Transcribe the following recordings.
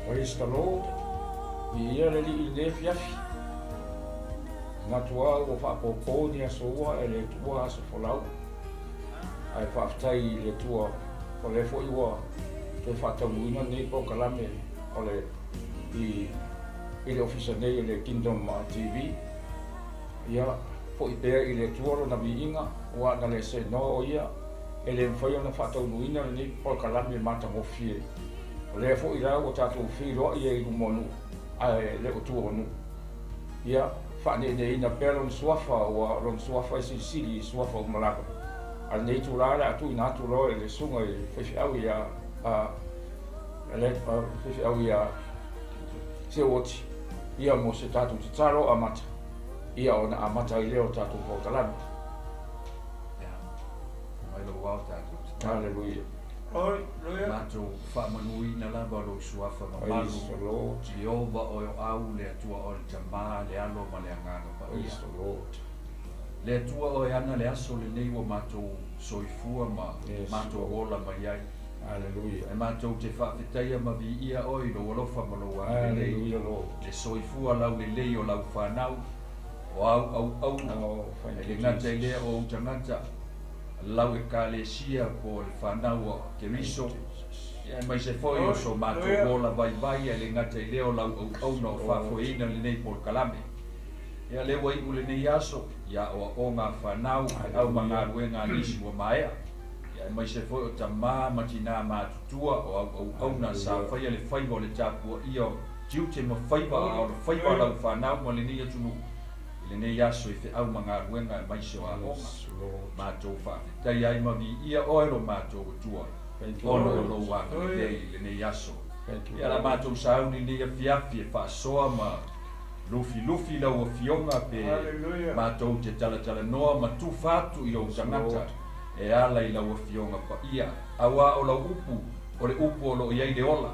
Praise the Lord. Viia le Alii i lenei afiafi. Manatu lava ua faapopo ni aso ua e le Atua aso folau. Ae faafetai i le Atua o lea foi ua toe faataunuuina lenei polokalame o le i i le ofisa nei o le Kingdom TV. Ia, foi pea i le Atua lona viiga, aua ana le seenoa o Ia, e le mafai ona faataunuuina lenei polokalame matagofie. O lea foi la ua tatou feiloai ai i luma o nuu, ae le o tua o nuu. Ia, faaneeneeina pea lona suafa, aua o lona suafa e silisili i suafa uma lava. A o lenei itula o le a tuuina atu loa i le susuga i le faifeau ia a le faifeau ia Seuoti, ia mo se tatou tatalo amata, ia ona amata ai lea o tatou polokalame. Ia, mai lou ao tatou tatalo. Haleluia. Haleluia. Matou faamanuina lava lou suafa mamalu. Praise the Lord. Ieova oe o au, le Atua oe le Tama, le Alo ma le Agaga Paia. Praise the Lord. Le Atua oe ana le aso lenei ua matou soifua ma Yes, matou Lord. ola mai ai. Haleluia. E matou te faafetaia ma viia oe i lou alofa ma lou agalelei. Haleluia, Lord. Le soifua laulelei o lau fanau, o au auauna, Oh, thank e you, le gata i lea Jesus. o ou tagata, lau ekalesia po o le fanau a Keriso, Thank you, Jesus. ia aemaise foi o so matou Haleluia. ola vaivai, e le gata i lea o lau auauna o Lord. faafoeina lenei polokalame. Ia lea ua iu lenei aso, ia aoaoga a fanau, au ma Haleluia. galuega a nisi ua maea. Ia aemaise foi o tamā ma tinā matutua o au auauna sa Haleluia. faia le faiva o le tapuaia o tiute ma faiva a o le faiva a lau fanau ma lenei atunuu. I I lenei aso i feau ma galuega aemaise o aoga. Matou faafetai ai ma viia oe lo matou Atua ona o lou agalelei i lenei aso. Ia la matou sauni i lenei afiafi e faasoa ma lufilufi lau Afioga pe matou te talatalanoa ma tufa atu i ou tagata e ala i lau Afioga Paia, auā o lau upu o le upu o lo o i ai le ola.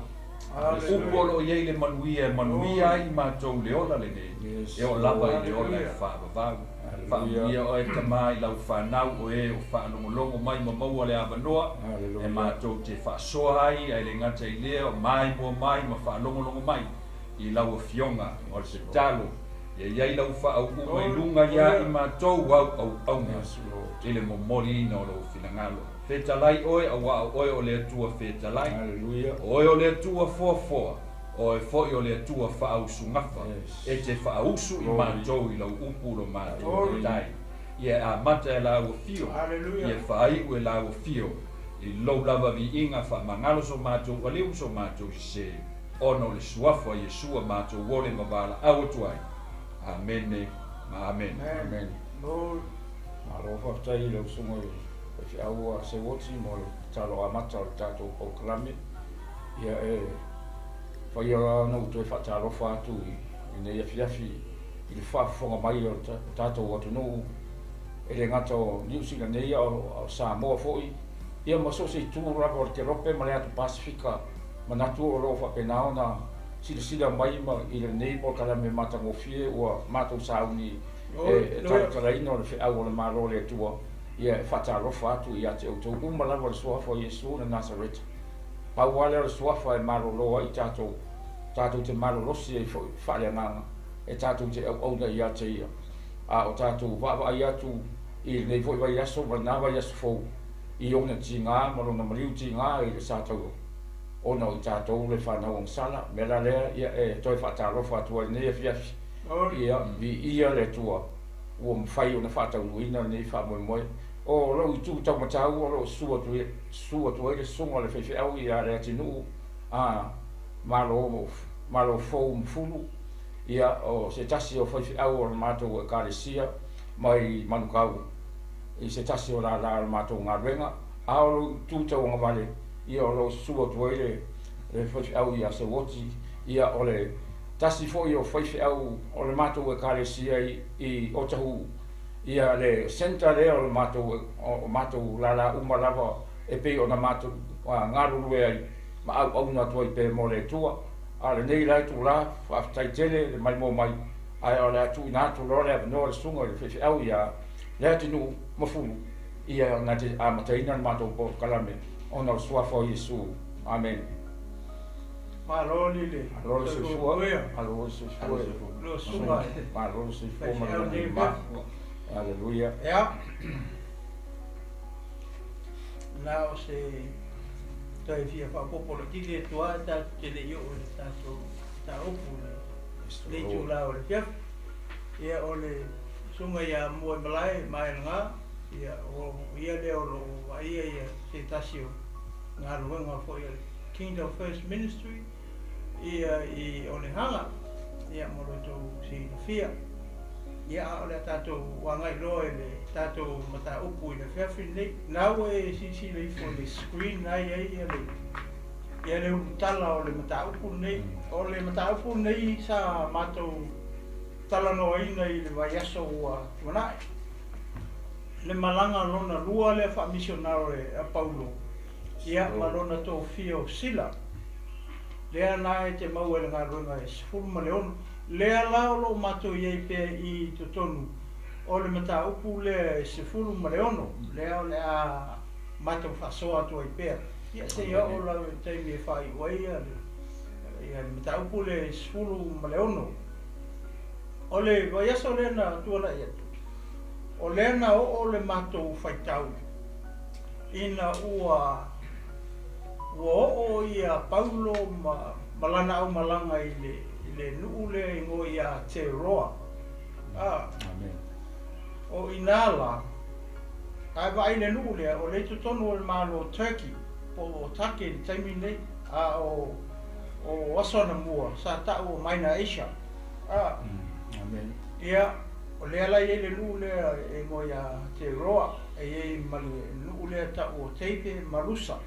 O le upu o lo o i ai le manuia e manuia ai i matou le ola lenei, e oo lava i le ola e faavavau. Faamanuia oe Tama i lau fanau o e o faalogologo mai ma maua le avanoa e matou te faasoa ai, ae le gata i lea o maimoa mai ma faalogologo mai i lau Afioga. O le tatalo, ia i ai lau faauuga i luga ia i matou au auauna i le momoliina o lou finagalo. Fetalai oe, auā o oe o le Atua fetalai, o oe o le Atua foafoa, o oe foi o le Atua faaausugafa, e te faaausu i matou i lau upu lo matou matai. Ia e amata e lau afio, ia e faaiu e lau afio, i lou lava viiga faamagalo so matou aliu ma so matou sesē, ona o le suafa o Iesu a matou ole ma valaau atu ai. Amene ma amene. Amene. Malo faafetai i lau susuga i le faifeau a Seuoti mo le tatalo amata o le tatou polokalame. Ia e faia la ona ou toe faatalofa atu i lenei afiafi i le faafofoga mai o le tatou atunuu, e le gata o Niu Sila nei a o Samoa foi, ia ma so o se itu lava o le Kerope ma le atu Pasefika. Manatu o lo o faapena ona silasila mai ma i lenei polokalame matagofie ua matou sauni e talatalaina o le feau o le Malo o le Atua, ia e faatalofa atu ia te outou uma lava le suafa o Iesu na Nasareta. Pau lava lea o le suafa e malolo ai tatou, tatou te malolosi ai foi faaleagaga e tatou te auauna ia te ia. A o tatou vaavaai atu i lenei foi vaiaso ma lena vaiaso fou i ona tiga ma lona maliu tiga i le sa taua ona o i tatou le fanau agasala. O le mea la lea, ia e toe faatalofa atu ai i lenei afiafi, ia viia le Atua ua mafai ona faataunuuina lenei faamoemoe. O lou itu taumatau o lo o susu atu susu atu ai le susuga o le faifeau ia Leatinuu a Malo Malo Fou Mafulu, ia o se tasi o faifeau o le matou Ekalesia mai Manukau i se tasi o lala o le matou galuega, a o lou itu tauagavale, ia o lo o susu atu ai le le faifeau ia Seuoti, ia o le tasi foi o faifeau o le matou Ekalesia i Otahuhu, ia le centre lea o le matou o matou lala uma lava e pei ona matou galulue ai ma auauna atu ai pea mo le Atua. A o lenei la itula, faafetai tele le maimoa mai, ae o le a tuuina atu loa le avanoa i le susuga i le faifeau ia Leatinuu Mafulu, ia na te amataina le matou polokalame ona o le suafa o Iesu. Amene. Malo le Malo le soifua. Malo le soifua. Lo susuga. Malo le soifua ma le lagi ma. Aleluia. Ia. Na o se toe fia faaopoopo laitiiti atu lava tatou te le i oo i le tatou mataupu i lenei itula o le afiafi. Ia o le susuga ia Muaimalae Maelaga, ia o ia lea o lo o vaaia ia se tasi o galuega foi a le Kingdom First Ministry ia i Onehaga, ia mo lo outou silafia. Ia a o le a tatou agai loa i le tatou mataupu i le afiafi lenei. Na ua e silasila ifo i le screen na i ai ia le ia le ulutala o le mataupu lenei. O le mataupu lenei sa matou talanoaina i le vaiaso ua tuanai. Le malaga lona lua lea faamisionare a Paulo ia ma lona tofia o Sila. Lea la e te maua i le galuega e 16. Lea la o lo o matou i ai pea i totonu o le mataupu lea e 16, lea o le a matou faasoa atu ai pea. Ia seia oo lava i le taimi e faaiu ai le mataupu lea e 16. O le vaiaso lea na tuanai atu, o lea na oo le matou faitau ina ua oo ia Paulo ma lana aumalaga i le nuu lea e igoa ia Teroa. O ina la, ae vaai le nuu lea, o lea i totonu o le Malo o Turkey, po o Take i le taimi lenei, a o aso anamua sa tau o Minor Asia. Ia, O lea la e i ai le nuu lea e igoa ia Teroa, e i ai ma le nuu lea tau o Teipe ma Lusa.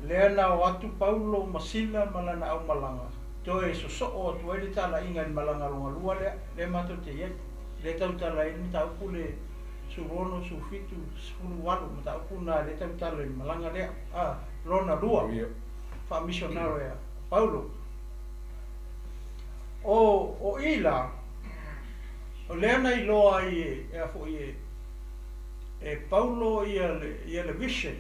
Lea na o atu Paulo ma Sila ma lana aumalaga, toe sosoo atu ai le talaiga i le malaga logalua lea, lea matou te i ai. Lea e tautala ai le mataupu le 16, 17, 18, mataupu na lea e tautala i le malaga lea, a, lona lua, faamisionare a Paulo. O i la, o lea na iloa ai e, e a foi e, e Paulo ia le vision,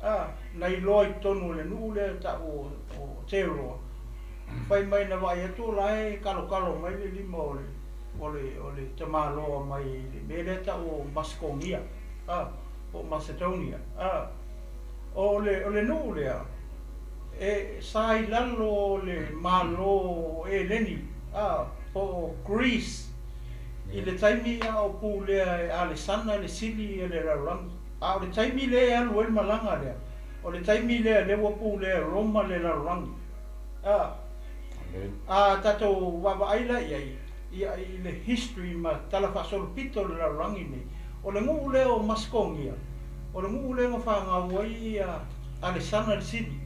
a, na iloa i totonu o le nuu lea tau o Teroa, fai mai na vaai atu o la e kalokalo mai le lima o le tamaloa mai le mea lea tau o Macedonia, a, o Macedonia, a, o le nuu lea, e sa i lalo o le malo o Eleni, a, po o Greece, i le taimi a o pulea e Alesana le sili e le lalolagi. A o le taimi lea e alu ai le malaga lea, o le taimi lea lea ua pulea e Roma le lalolagi. A tatou vaavaai la i ai, ia i le history ma tala faasolopito o le lalolagi nei, o le nuu lea o Macedonia, o le nuu lea na fanau ai ia Alesana le sili,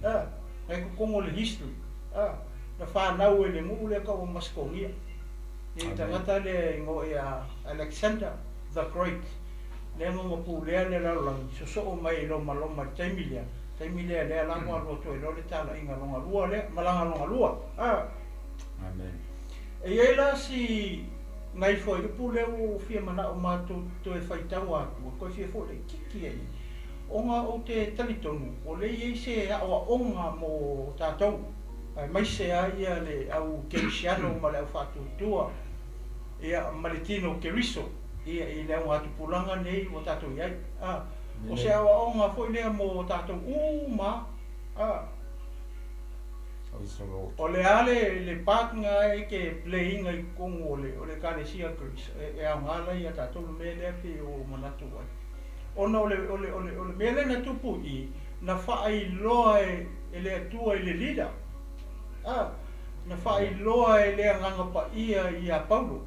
a, nai totonu o le history, a, na fanau e le nuu lea tau o Macedonia. I tagata lea e igoa ia Alexander the Great, lea na ona pulea le lalolagi, sosoo mai i Loma i le taimi lea lea la ua alu atu ai loa le talaiga logalua lea, malaga logalua. Amen. E i ai la si nai fuaiupu lea ua fia manao matou toe faitau atu, toe fia foi laitiiti ai, ona ou te talitonu, o lea e i ai se aoaoga mo tatou, aemaise ai ia le au kerisiano ma le au faatuatua, ia ma le tino keriso, ia i le augatupulaga nei ua tatou i ai. O se aoaoga foi lea mo tatou uma. O le a le partner e ke playinga i totonu o le Ekalesia Greece, e aoga la ia tatou le mea lea pe o manatu ai. Ona o le mea lea na tupu i, na faailoa e le Atua i le leader. Na faailoa e le Agaga Paia ia Paulo.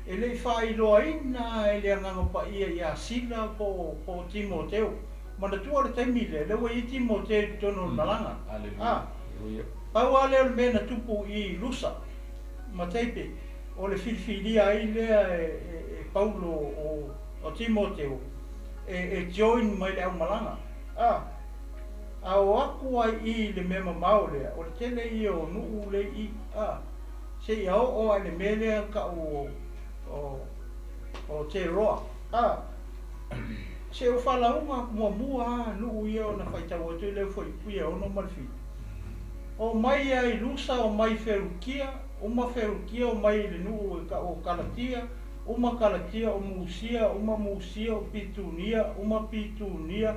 E le i faailoaina e le Agaga Paia ia Sila po o Timoteo. Manatua le taimi lea, lea ua i ai Timoteo i totonu o le malaga. Pau lava lea o le mea na tupu i Lusa ma Teipe, o le filifilia ai lea e Paulo o Timoteo e join mai le aumalaga. A o atu ai i le mea mamao lea, o le tele ia o nuu le i, seia oo ai le mea lea tau o Teroa. Se o falauga muamua nuu ia ona faitau atu i le fuaiupu ia 6 ma le 7. O mai ai Lusa, o mai Ferukia, uma Ferukia o mai le nuu e tau o Kalatia, uma Kalatia o Musia, uma Musia o Pitunia, uma Pitunia,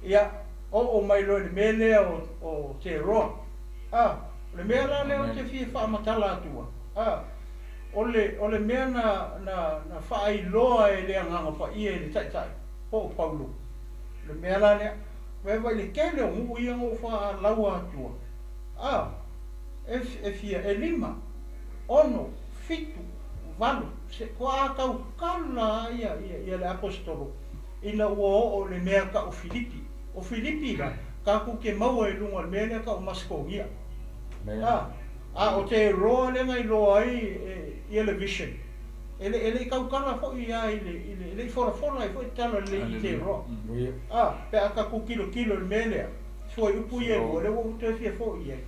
ia o mai loa i le mea lea o Teroa. O le mea la lea o te fia faamatala atua. O le mea na faailoa e le Agaga Paia i le taitai, po o Paulo. O le mea la lea, vae le tele o nuu ia na ou faalaua atua. E fia, e 5, 6, 7, 8, se toa tautala ia le apostolo, ina ua oo le mea tau Filipi. O Filipi la, tatou te maua i luga o le mea lea tau Macedonia. A o te roa lea na iloa ai ia le vision. E le i tautala foi ia i le le i folafola ai foi tala le i te roa. Pe a tatou kilokilo i le mea lea, fuaiupu ia lua, lea ua ou toe fia foi i ai.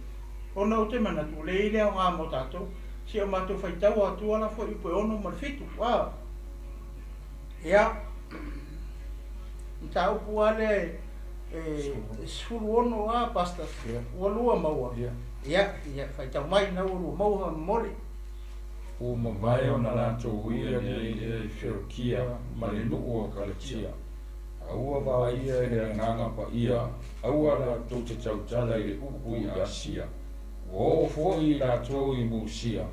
Ona ou te manatu, le i le aoga mo tatou, si o matou faitau atua la fuaiupu e 6 ma le 7. Ia, mataupu lava lea e 16 a pastor, ua lua maua. Ia, faitau mai na ua lua maua momoli. Ua mavae ona latou uia nei e Ferukia ma le nuu o Kalatia. A ua vaaia e le Agaga Paia, aua latou te tautala i le upu i Asia. Ua oo foi i latou i Musia,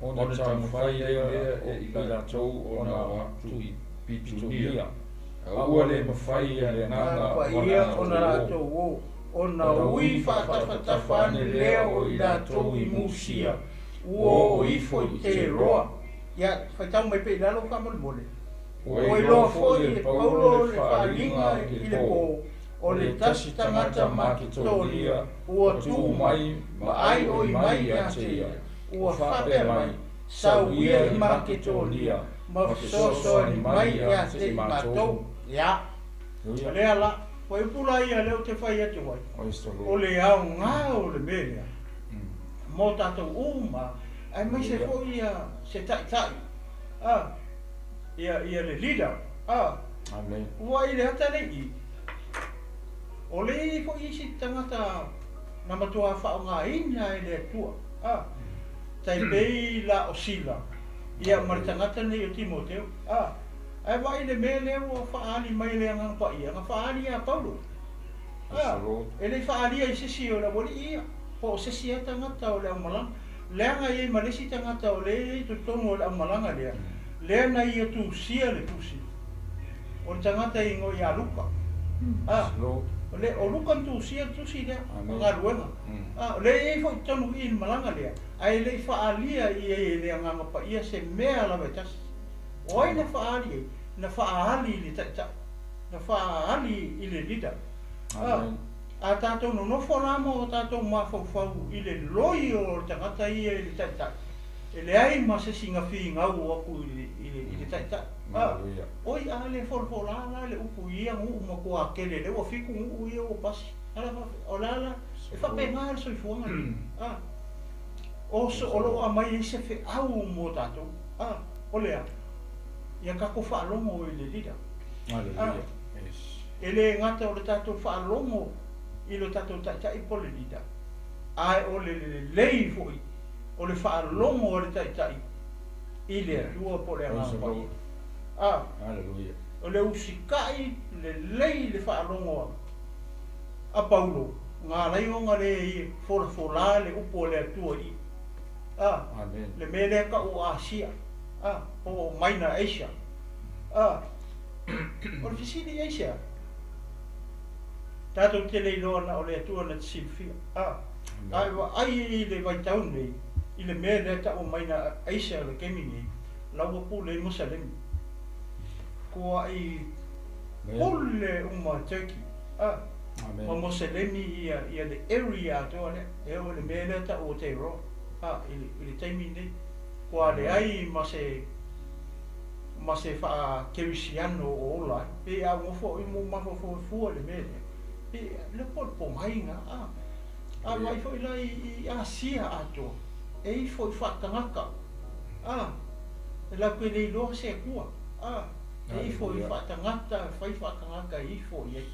ona taumafai ai lea e i latou ona o atu i Pitunia. A ua le mafai e le Agaga Paia ona latou o, ona ui faatafatafa ane lea o i latou i Musia, ua oo ifo i Teroa. Ia, faitau mai pea i lalo faamolemole. Ua iloa foi e Paulo le faaaliga i le pō, o le tasi tagata Maketonia ua tu mai ma aioi mai ia te ia, ua faapea mai, Sau ia i Maketonia ma fesoasoani mai ia te i matou. Ia, o lea la, fuaiupu la ia lea ou te fai atu ai, o le aoga o le mea lea mo tatou uma, aemaise foi ia se taitai, a, ia, ia le leader, a. Amen. Ua i le ata le i, o le i foi isi tagata na matua faaaogaina e le Atua, a, tai pei la o Sila, ia ma le tagata nei o Timoteo, a. Ae vaai le mea lea ua faaali mai e le Agaga Paia, na faaali ia Paulo. A, e le i faaalia i se isi o le aualii ia, po o se isi lava tagata o le aumalaga. Leaga e i ai ma le isi tagata o lea e i ai i totonu o le aumalaga lea, lea na ia tusia le tusi, o le tagata e igoa ia Luka. A, o le, o Luka na tusia le tusi lea, o galuega. A, o lea e i ai foi i totonu i i le malaga lea, ae le i faaalia i ai e le Agaga Paia se mea lava e tasi. O ai na faaali ai? Na faaali i le taitai. Na faaali i le leader. A, a tatou nonofo la ma o tatou mafaufau i le loi o le tagata ia i le taitai, e leai ma se isi na finau atu i le, i le, i le taitai. A, oi a le folafola la le upu i ia nuu matua tele lea ua fitu nuu ia ua pasi. A la o le a la, e faapena le soifuaga lenei. A, o, o lo o aumai ai se feau mo tatou. A, o le a? Ia tatou faalogo i le leader. Hallelujah. E le gata o le tatou faalogo i lo tatou taitai po o le leader, ae o le lelei foi o le faalogo a le taitai i le Atua po o le Agaga Paia. A, Hallelujah. o le usikai lelei le faalogo a Paulo, na ala ai ona le folafola le upu a le Atua i i. A, Amen. le mea lea tau o Asia, a, po o Minor Asia. A, o le fesili aisea? Tatou te le iloa na o le Atua na te silafia. A, ae vaai i le vaitau nei, i le mea lea tau o Minor Asia o le taimi nei, la ua pule ai Musalemi. Kuaʻi pule uma Turkey. A, ma Musalemi ia, ia le area atoa lea. E oo i le mea lea tau o Aotearoa. A, i le, i le taimi nei, kua leai ma se, ma se faakerisiano o ola ai. Pei a ou nofo au i mo mafaufau e fua i le mea lea, pei le po o le pogai na, a. A vaai foi la i, i Asia atoa, e ifo i faatagata, a, e latou te le iloa se Atua, a, e ifo i faatagata, fai faatagata e ifo i ai.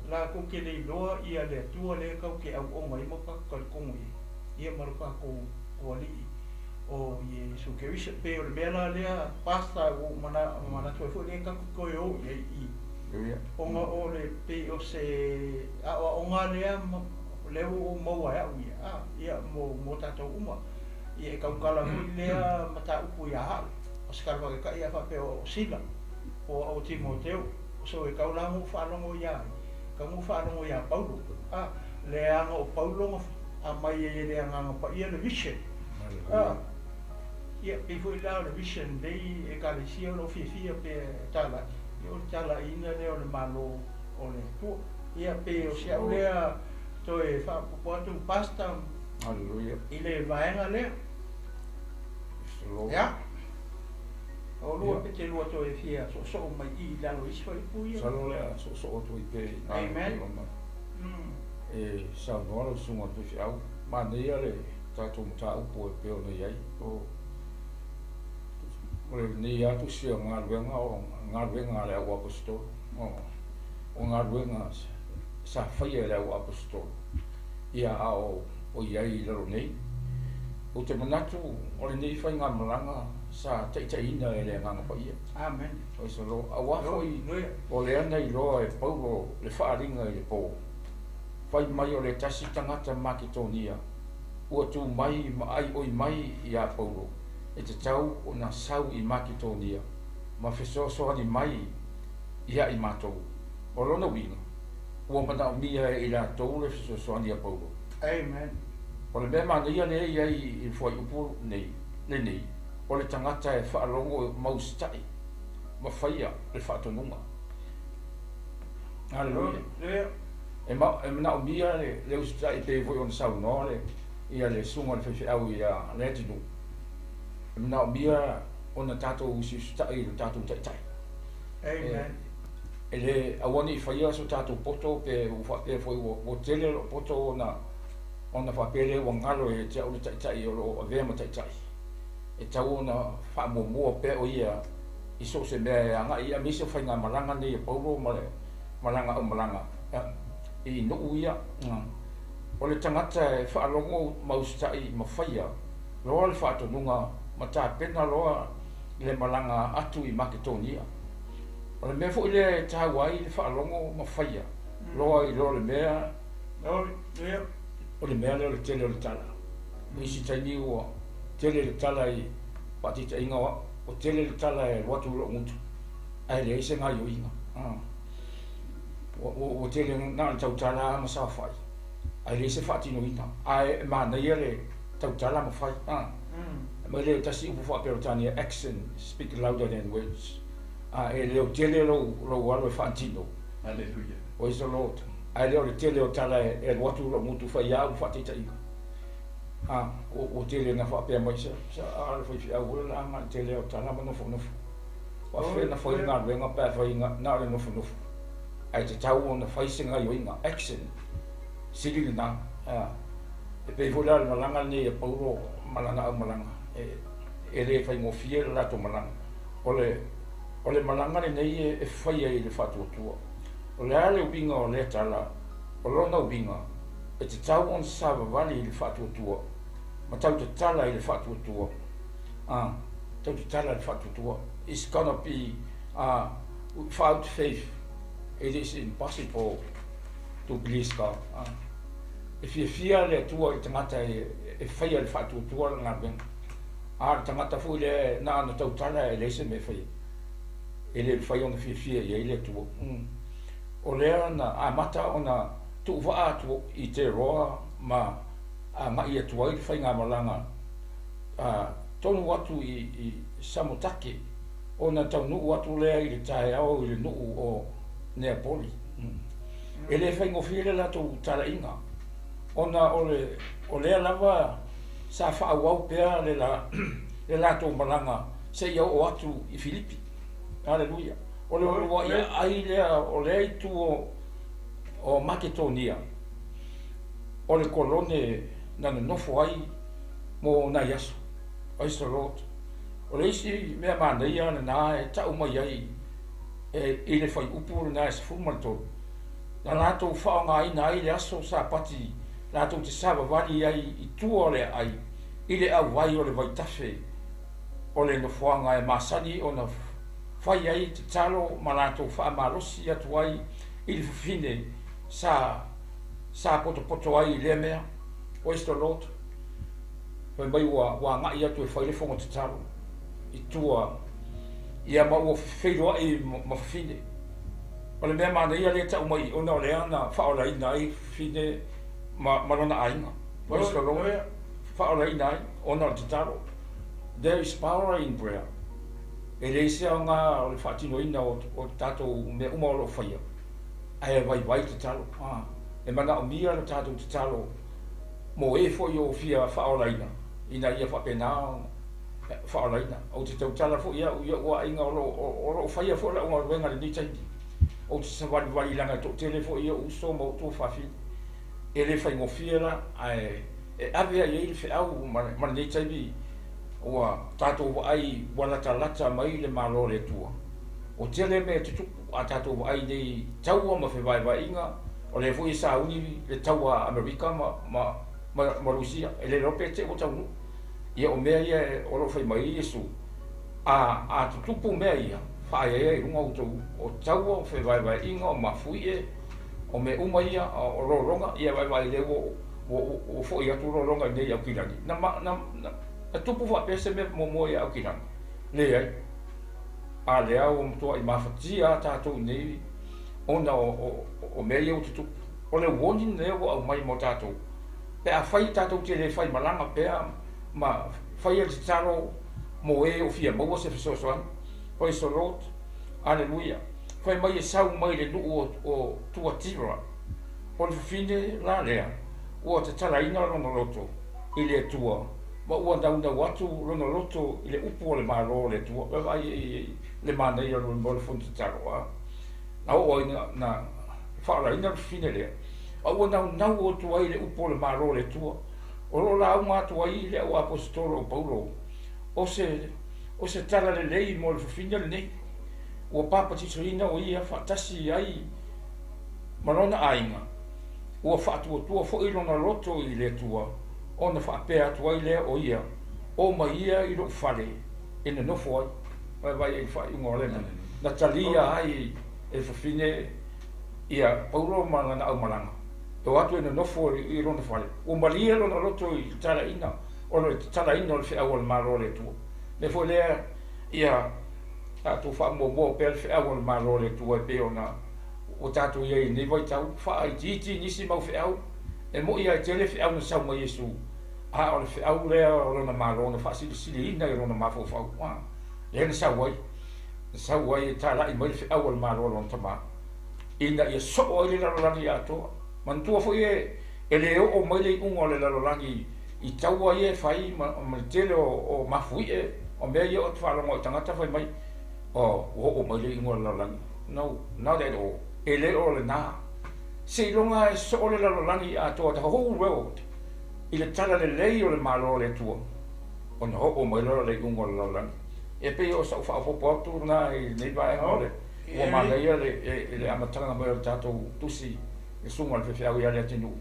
Latou te le iloa ia le Atua lea tatou te auauna ai ma tatou talitonu i ai, ia ma lo tatou Alii o Iesu Keriso. Pei o le mea la lea, Pastor, ua ou manatu ai foi lea tatou te toe o i ai i i, ona o le pei o se aoaoga lea lea ua ou maua e au ia, a, ia mo, mo tatou uma. Ia e tautala foi lea mataupu ia au, o se tala faataitai a faapea o Sila, po o au o Timoteo, so e tau la ona ou faalogo ia ai, tau ona ou faalogo ia Paulo, a, leaga o Paulo na aumai ai e le Agaga Paia le vision. A, ia, pei foi la o le vision nei Ekalesia o lo o fiafia pea e talai, ia o le talaiina lea o le Malo o le Atua. Ia, pei o si au lea toe faaopoopo atu, Pastor, Hallelujah. i le vaega lea. Ia, o lua pe te lua toe fia soosoo mai i i lalo i isi fuaiupu ia. Masalo o le a soosoo atu ai pea i ina Amen. e pei ona e saunoa lau susuga i le faifeau. Manaia le tatou mataupu e pei ona i ai. O o lenei lava tusi o galuega o galuega a le au aposetolo. O galuega sa faia e le au aposetolo ia a o i ai i lalo nei. Ou te manatu o lenei faigamalaga sa taitaiina e le Agaga Paia. Amen. Praise the Lord. Aua foi o lea na iloa e Paulo le faaaliga i le po, fai mai o le tasi tagata Maketonia ua tu mai ma aioi mai iā Paulo e tatau ona sau i Maketonia ma fesoasoani mai ia i matou. O lona uiga, ua manaomia e i latou le fesoasoani a Paulo. Amen. O le mea manaia lea e i ai i le fuaiupu nei, lenei, O le tagata e faalogo ma usitai ma faia le faatonuga. Haleluia. E manaomia le usitai e pei foi ona saunoa le ia le susuga i le faifeau ia Leatinuu. E manaomia ona tatou usiusitai i lo tatou taitai. Amen. E le aua ne i faia so tatou poto pe ua faapea foi ua tele lou poto ona faapea lea ua galo ia te au le taitai o lo o avea ma taitai. E tatau ona faamuamua pea o ia i so o se mea e agai i ai, aemaise o faigamalaga nei a Paulo ma le malaga aumalaga i nuu ia. O le tagata e faalogo ma usitai ma faia loa le faatonuga ma tapena loa le malaga atu i Maketonia. O le mea foi lea e taua ai le faalogo ma faia loa i lo le mea o le mea lea o le tele o le tala. O isi taimi ua tele le tala i faataitaiga o au, ua tele le tala e alu atu i lou gutu, ae leai se gaoioiga. Ua tele na o le tautala ma saofai, ae leai se faatinoina. Ae manaia le tautala ma fai. Mai le tasi upu faa-Peretania, action speak louder than words. E leo tele lou alo e faatino. Hallelujah. Praise the Lord. Ae le o le tele o tala e alu atu lou gutu fai au faataitaiga. Ua tele na faapea mai sa a le faifeau o le laga le tele o tala ma nofonofo. Faafefea na fai le galuega pe afai na o le nofonofo. Ae tatau ona fai se gaoioiga, action, sili lena. E pei foi la le malaga lenei a Paulo ma lana aumalaga, e le faigofie le latou malaga. O le malaga lenei e faia i le faatuatua. O le a le uiga o lea tala, o lona uiga, e tatau ona savavali i le faatuatua, ma tautatala i le faatuatua. Tautatala i le faatuatua. It's gonna be without faith, it is impossible to please God. E fiafia le Atua i tagata e faia le faatuatua le galuega. A le tagata foi lea na ona tautala e leai se mea e faia. E le mafai ona fiafia i ai le Atua. O lea na amata ona tuuvaa atu i Teroa ma agai atu ai le faigamalaga tonu atu i Samotake, ona taunuu atu lea i le taeao i le nuu o Neapoli. E le faigofie le latou talaiga, ona o lea lava sa faaauau pea le latou malaga seia oo atu i Filipi. Haleluia. O le uluai aai lea o lea itu o Maketonia, o le kolone na nonofo ai mo nai aso. Praise the Lord. O le isi mea manaia lena e tau mai ai i le fuaiupu lena e 13, na latou faaaogaina ai le aso Sapati latou te savavali ai i tua o le aai i le auvai o le vaitafe o le nofoaga e masani ona fai ai tatalo ma latou faamalosi atu ai i le fafine sa potopoto ai i lea mea. Praise the Lord. Fai mai ua agai atu e fai le fono tatalo i tua ia ma ua feiloai ma fafine. O le mea manaia lea tau mai ona o lea na faaolaina ai fafine ma lona aiga. Praise the Lord. Faaolaina ai ona o le tatalo. There is power in prayer. E leai se aoga o le faatinoina o tatou mea uma o lo o faia, ae vaivai tatalo. E manaomia le tatou tatalo mo e foi o fia faaolaina ina ia faapena faaolaina. Ou te tautala foi au i ou aiga o lo o faia foi lau galuega i lenei taimi. Ou te savalivali laga e toatele foi i ou uso ma ou tuafafine. E le faigofie la, ae e ave ai ai le feau ma lenei taimi ua tatou vaai ua latalata mai le Malo o le Atua. O tele mea tutupu a tatou vaai nei taua ma fevaevaeaiga, o lea foi e sauni le taua Amerika ma Rusia, e le iloa pe te ua taunuu. Ia o mea ia o lo o fai mai ai Iesu, a tutupu mea ia, faaeaea i luga outou o taua, o fevaevaeaiga, o mafuie, o mea uma ia, o lologa, ia vaevae lea ua foi atu lologa i nei Aukilani. Na tupu faapea se mea muamua ia Aukilani? Leai. A lea ua matuai mafatia a tatou i nei ona o mea ia ua tutupu. O le warning lea ua aumai mo tatou. Pe afai tatou te le fai malaga pea ma faia le tatalo Mo e o fia maua se fesoasoani. Praise the Lord. Aleluia. Fai mai e sau mai le nuu o Tuatira. O le fafine la lea, ua tatalaina lona loto i le Atua, ma ua naunau atu lona loto i le upu o le Malo o le Atua. Vaavaai i le manaia o le fono tatalo, a. Na oo ai na faaolaina le fafine lea, ma ua naunau atu ai le upu o le Malo o le Atua. O lo o lauga atu ai le au aposetolo o Paulo, o se tala lelei mo le fafine lenei. Ua papatisoina o ia faatasi ai ma lona aiga, ua faatuatua foi lona loto i le Atua, ona faapea atu ai lea o ia, o mai ia i lou fale e nonofo ai. Vaavaai ai i le faaiuga o lea mea. Na talia ai e fafine ia Paulo ma lana aumalaga, e o atu e nonofo i lona fale. Ua malie lona loto i le talaina, o le tatalaina o le feau o le Malo o le Atua. Mea foi lea, ia tatou faamuamua pea le feau o le Malo o le Atua e pei ona ua tatou i ai i lenei vaitau, faaitiiti nisi mau feau, e moi lava e tele feau na sau mai Iesu, a o le feau lea o lona Malo na faasilisiliina i lona mafaufau, lea na sau ai e talai mai le feau o le Malo o lona Tama, ina ia soo ai le lalolagi atoa. Manatua foi e le oo mai le iuga o le lalolagi i taua ia e fai ma le tele o mafuie, o mea ia o te faalogo i tagata fai mai, ua oo mai le iuga o le lalolagi. No, not at all. E le o lena. Seiloga e soo le lalolagi atoa, the whole world, i le tala lelei o le Malo o le Atua, ona oo mai loa le iuga o le lalolagi. E pei o sau faaopoopo atu lena i lenei vaega o le ua manaia le amataga mai o le tatou tusi le susuga o le faifeau ia Leatinuu,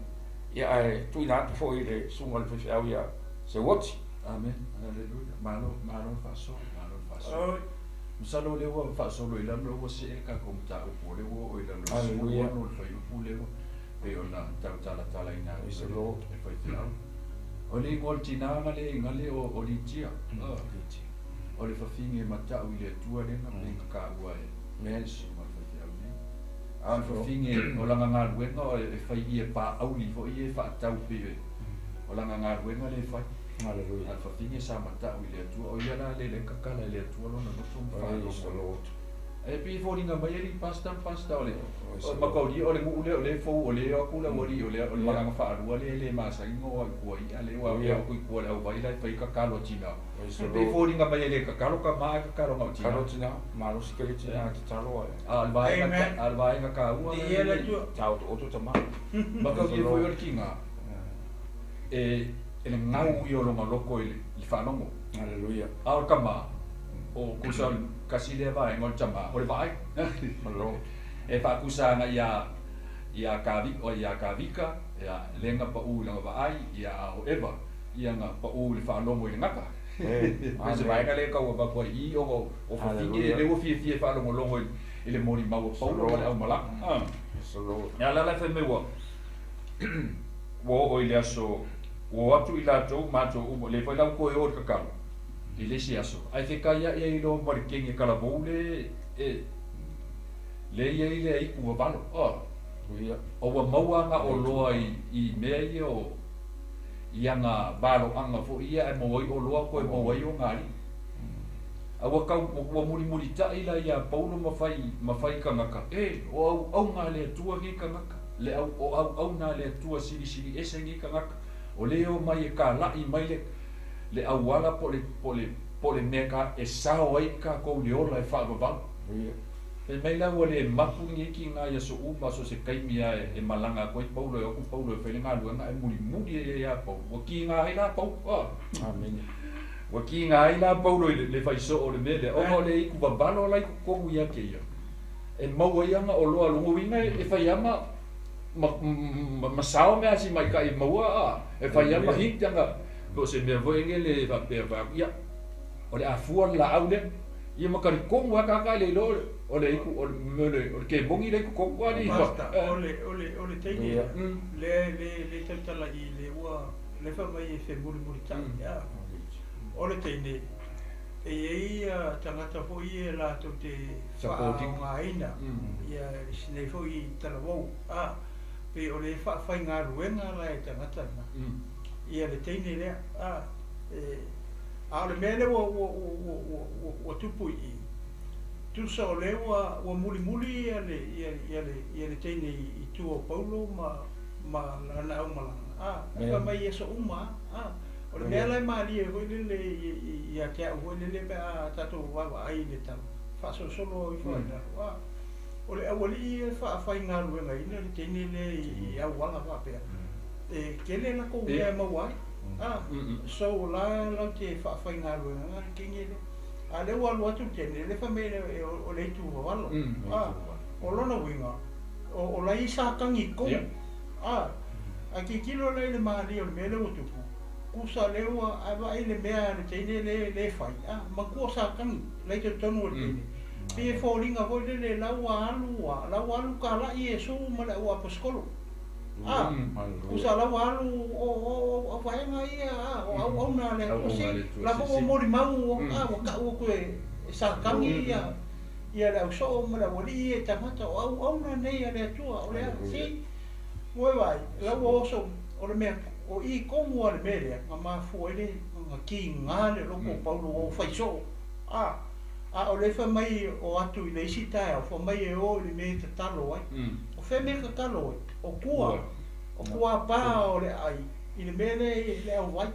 ia ae tuuina atu foi le susuga o le faifeau ia Seuoti. Amen. Hallelujah. Malo, malo faasoa, malo faasoa. Masalo lea ua faasolo i lalo ua see le tatou mataupu o lea ua oo i lalo o le fuaiupu lea ua pei ona tautalatalaina atu e le faifeau. O le igoa o le tina na le iga le o Litia. O le fafine matau i le Atua lea na pei na taua e le susuga o le faifeau nei. A o le fafine o lana galuega e fai ia paauli foi ia e faatau pei o lana galuega le fai. Hallelujah. A le fafine sa matau i le Atua, o ia la le le tatala i le Atua lona loto ma faalogo. E pei e foliga mai alii pasta ma pasta o le makauli o le nuu lea o le fou o le o atu le aualii o le malaga faalua lea e le masani ona o ai i tua i'a lea ua o atu i tua i le auvai la e fai tatalo a tina. E pei e foliga mai e le tatalo tama ae tatalo na o tina. Tatalo tina, malosi tele tina e tatalo ai. A o le vaega taua Taotooto tama. Makauli e foi o le tina e le gau ia o lona loko i le faalogo. Hallelujah. A o le tama o kusa o le kasi lea vaega o le tama o le vaai. E faakusa ana ia Kavika, ia le na pau i lana vaai, ia o Eva, ia na pau i le faalogo i le gata. E se vaega lea tau avatu ai i i ona o fafine lea ua fiafia e faalogologo i le molimau a Paulo ma le aumalaga. Ia la la fai mai ua ua oo i le aso, ua o atu i latou matou uma, le foi la ua toe o i le tatalo i le isi aso. Ae fekaia'i ai loa ma le kegi kalavou le e le ia i le aitu vavalo. O ua maua aga oloa i mea ia o i aga valoaga foi ia ae maua ai oloa toe maua ai ona alii. A ua tau ua mulimulita'i la ia Paulo ma fai tagata, e o auauna a le Atua nei tagata, le au o auauna a le Atua silisili ese nei tagata, o le o mai e kala'i mai le auala po le mea ka e sao ai tatou le ola e faavavau. Fai mai la ua le mapu lenei tina ia so'u ma so se taimi a e malaga atu ai Paulo e o atu Paulo e fai le galuega ae mulimuli ai ia Paulo. Ua kiga ai la Paulo. Amen. Ua kiga ai la Paulo i le faisoo o le mea lea, ona o le iku vavalo la i totonu ia te ia. E maua ai aga oloa logo uiga e fai ama ma sao mea si maita'i maua a e fai ama hit aga po o se mea foi ege le faapea fai atu ia o le afua le laau lea ia ma talitonu lava tagata e le iloa o le iku o le kemoni le i totonu alii. Basta o le teine le le tautala i le ua le faamai e femulimulita'i a o le teine e iai tagata foi e latou te faaaogāina ia sinei foi talavou a pe o le faafaigaluega la e tagata na ia le teine lea a e A o le mea lea ua tupu i i, tusa o lea ua mulimuli ia le teine i tua o Paulo ma lana aumalaga. E fai mai i aso uma. O le mea la e malie foi lele ia te au foi lele pe a tatou vaavaai i le tau faasolosolo ifo ai lalo. O le aualii e faafaigaluegaina le teine lea i auala faapea. E tele latou mea e maua ai. So la lau te faafaigaluegaina le teine lea. A lea ua alu atu le teine, le fai mai o le itu vavalo. O lona uiga, o la i sa tagi tonu. A tilotilo la i le malie o le mea lea ua tupu, kusa lea ua vaai le mea le teine le fai, matua sa tagi, la i totonu o le teine. Pe e foliga foi lele la ua alu talai Iesu ma le au aposetolo. Kusa la ua alu o vaega ia, o auauna le Atua, la foi ua molimau, ua tau atu e sa tagi ia le ausoo ma le aualii e tagata, o auauna nei a le Atua, o le si. Ua vai, la ua oso, o le mea, o i tonu a le mea lea, na mafua ai le na kiga le loko o Paulo ua faisoo. A o le fai mai o atu i le isi taeao, fai mai e o i le mea e tatalo ai. O fea mea e tatalo ai? O kua. O kua pā o le ai, i le mea lea i le auvai.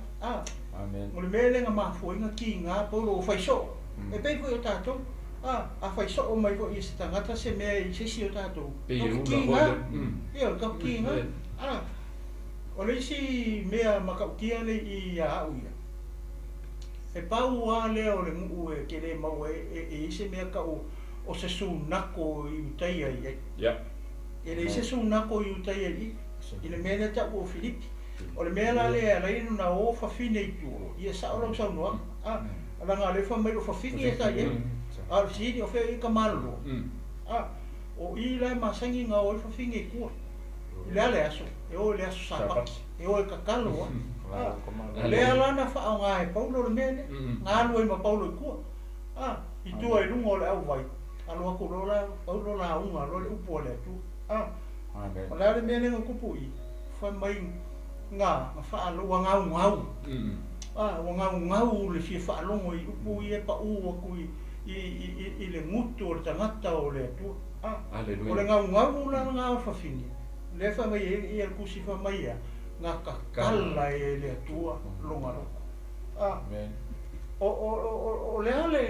O le mea lea na mafua ai na kiga Paulo ua faisoo. E pei foi o tatou. A faisoo mai foi i se tagata se mea i se isi o tatou. Pei e ula foi le. Ia, o le kiga. O le isi mea matautia le i ia au ia. E pau a lea o le nuu e te le maua e i se mea tau o se sunako i utaia i ai. E le se sunako i utaia i i le mea lea tau o Filipi. O le mea la lea la inu na o fafine i tua. Ia sao lau saunoaga. Laga le fai mai o fafine e sa i ai. A o le fesili o fea i ka malolo. O i la e masani na o i fafine i tua. I le ale aso, e o i le aso Sapati, e o e tatalo. Lea la na whaonga e Paulo le mea lea, ngā alu ai ma Paulo i tua. I tua i lunga o le auvai, alo aku loa Paulo la unga, loa le upu o le Atua. O le ale mea lea na tupu i, fai mai ngā whaalo, ua ngau ngau. Ua ngau ngau le fia whaalogo i upu i e pa u aku i le ngutu o le tangata o le Atua. O le ngau ngau la ngā whawhine. Le fai mai e le kusi fai mai ia, ngā kakala e le Atua longa loko. O lea le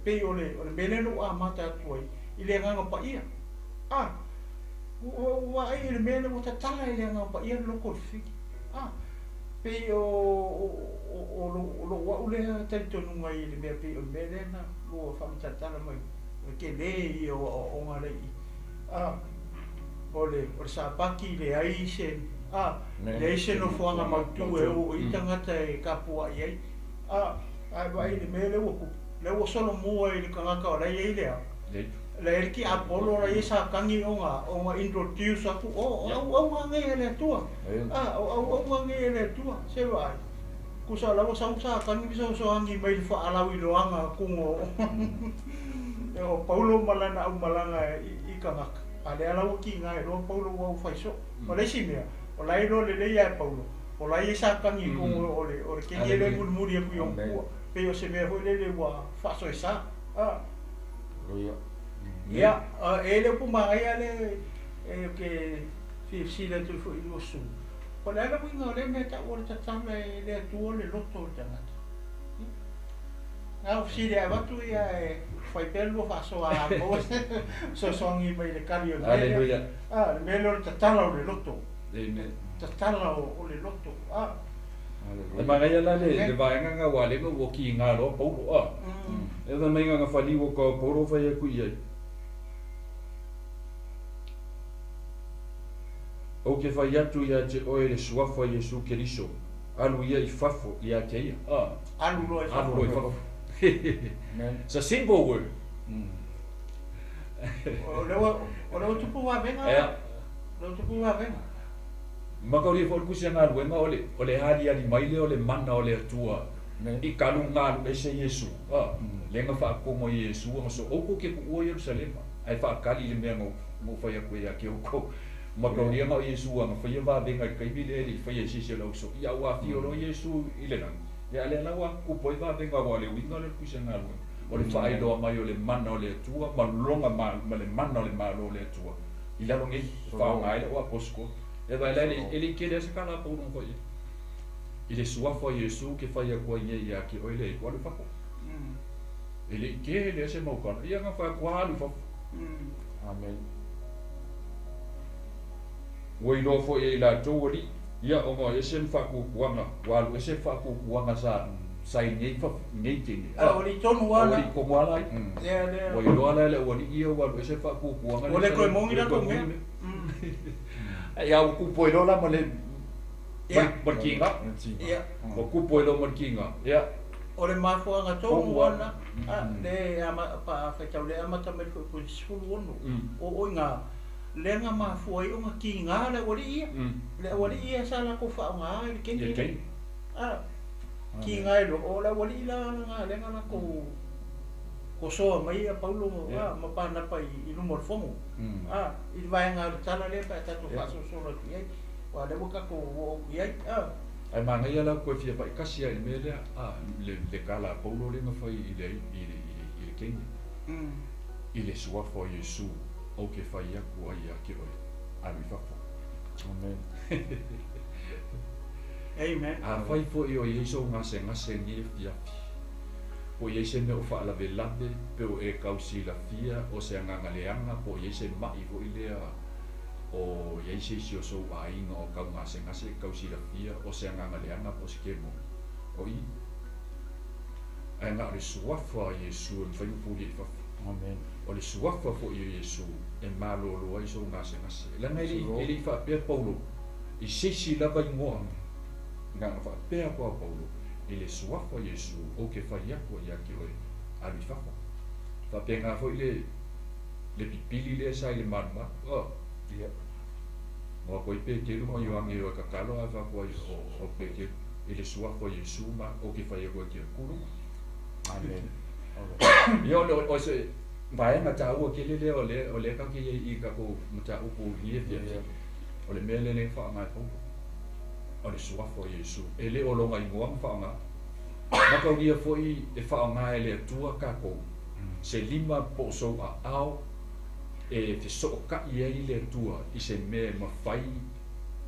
pei o le mele no a mata atu ai, i le agaga paia. Ua ai i le mele ua tatala i le agaga paia le loko o le fifiki. Pei o lou au lea talitonuga i le mea pei o le mea lea na lua faamatatala mai. O le tele ia o aoaoga lea i. O le Sapati le ai se leai se nofoaga mautu e o i tagata e tapuai ai. Ae vaai i le mea lea ua tupu, lea ua solomua i le tagata o la e i ai lea. La e ki Apollo la e sa tangi o nga introduce atu o auauga nei e le Atua. O auauga nei e le Atua, se vaai. Kusa la ua sau sa tangi fesoasoani mai le faalauiloaga kugo o Paulo ma lana aumalaga i tagata. A lea la ua kiga e loa Paulo ua ufaiso'o. O le isi mea, o la e iloa lelei ia e Paulo, o la e sa tangi i kugo o le kegi e le mulimuli aku i ona kua. Pei o se mea foi lele ua faasoesa. Ia, e le upu magaia le e ke fia atu foi i lua susu. O le ala uiga o lea mea tau o le tatala e le Atua le loto o le tagata. Ngā ofisili a avatu ia e fai pea lua faasoa a maua soasoagi mai le kali o le mea lea. Hallelujah. Le mea lea o le tatala o le loto. Amen. Tatala o le loto. E magaia la le vaega nga ua le ua kiga loa Paulo. E fai mai nga faliu o ka o Paulo fai aku i ai. O ke fai atu ia te oe le suafa Iesu Keriso. Alu ia i fafo ia te ia. Alu loa i fafo. Alu loa i fafo. It's a simple word. O lea tupu vavenga. O lea tupu vavenga. Makauri foi kusi nga luenga o le hali ali mai le o le mana o le Atua. I kalu ngalu e se Iesu. Lenga whaakongo Iesu nga so oko ke ku ua Yerusalema. Ai whaakali le mea ngau whai aku e ake oko. Makauri nga Iesu nga whaia vavenga i kaimi le eli whaia sisi lau so. Ia ua whio lo Iesu i le langi. Ia lea la ua tupu ai vavega aua o le uiga lea o le Tusi a Galuega, o le faailoa mai o le mana o le Atua ma lona ma le mana o le Malo o le Atua i lalo nei, e faaaoga ai le au aposetolo. Ia vaai la e le i tele lava se tala a Paulo na fai i ai. I le suafa o Iesu ke fai atu ai nei ia te oe le alu i fafo. E le i tele lava se mau tala, ia na fai atu lava alu i fafo. Amen. Ua iloa foi e i latou alii, ia ona e ese ma faatuatuaga, ua alu ese le faatuatuaga sa sa i nei nei teine. A ua alii tonu lava la. Ua alii tonu lava la ia. Lea, lea. Ua iloa la e le aualii ia ua alu ese le faatuatuaga Ua le toe moni latou mea. Ia ua tupu ai loa la ma le ma le tiga. Ia. Ua tupu ai loa ma le tiga. Ia. O le mafuaaga tonu lava lena, a, le ama, pa faitau le amata mai le fuaiupu 16, o o i ina, lea na mafua ai ona tiga le aualii ia. Le aualii ia sa latou faaaoga i le taimi lea. A, tiga ai loa, o le aualii la lena lea na latou kosoa mai a Paulo ma Panapa i luma o le fono. A, i le vaega o le tala lea pe a tatou faasolosolo atu i ai, aua o lea ua tatou oo atu i ai. A. Ae manaia la toe fia faitasi lava i le mea lea, a, le tala a Paulo lea na fai i le, i le teine, i le suafa o Iesu. Ou te fai atu ai ia te oe, alu i fafo. Amen. Amen. Afai foi o i ai sou gasegase i lenei afiafi, po o i ai se mea o faalavelave, pe o e tau silafia o se agaga leaga, po o i ai se ma'i foi lea o i ai se isi o sou aiga o tau gasegase e tau silafia o se agaga leaga po o se kemoni, o i. Ae na o le suafa o Iesu e mafai ona pulia i fafo. Amen. O le suafa foi o Iesu e malolo ai sou gasegase. Leaga e le, e le i faapea Paulo i se isi lava igoa. Na ona faapea atu lava o Paulo, i le suafa o Iesu ou te fai atu ai ia te oe, alu i fafo. Faapena foi le, le pipili lea sa i le malumalu. Oh. Ia. O atu ai Peteru ma Ioane e o e tatalo ae fai atu ai o Peteru, i le suafa o Iesu ma ou te fai atu ai te oe, kuluga. Amen. Ia o se vaega taua tele lea o lea o lea tatou te i ai i tatou mataupu i lenei afiafi. O le mea lea lea na faaaoga e Paulo. O le suafa o Iesu. E le o lona igoa na faaaoga. Mataulia foi e faaaoga e le Atua tatou se lima po o sou aao e fesootai ai le Atua i se mea e mafai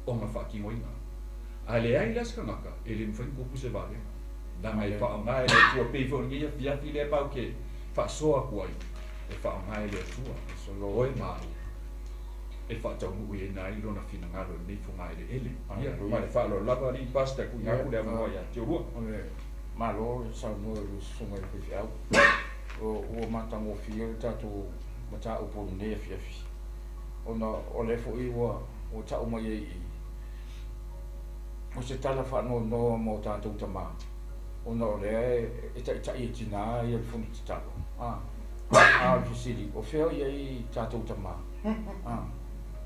ona faatinoina. A leai la se tagata, e le mafai ona tupu se vavega. Leaga e faaaoga e le Atua, pei foi o lenei afiafi lea matou te faasoa atu ai, e faaaoga e le Atua oe ma au e faataunuuina ai Lona finagalo i lenei fogaeleele. Ia, ma le faaaloalo lava alii Pastor, tuuina atu le avanoa ia te oulua. O le Malo le saunoa i le susuga i le faifeau. Ua matagofie le tatou mataupu i lenei afiafi, ona o lea foi ua tau mai ai i i, o se tala faanoanoa mo tatou tama, ona o lea e taitai e tinā ia le fono tatalo. A, a o le fesili, o fea o i ai tatou tama? A,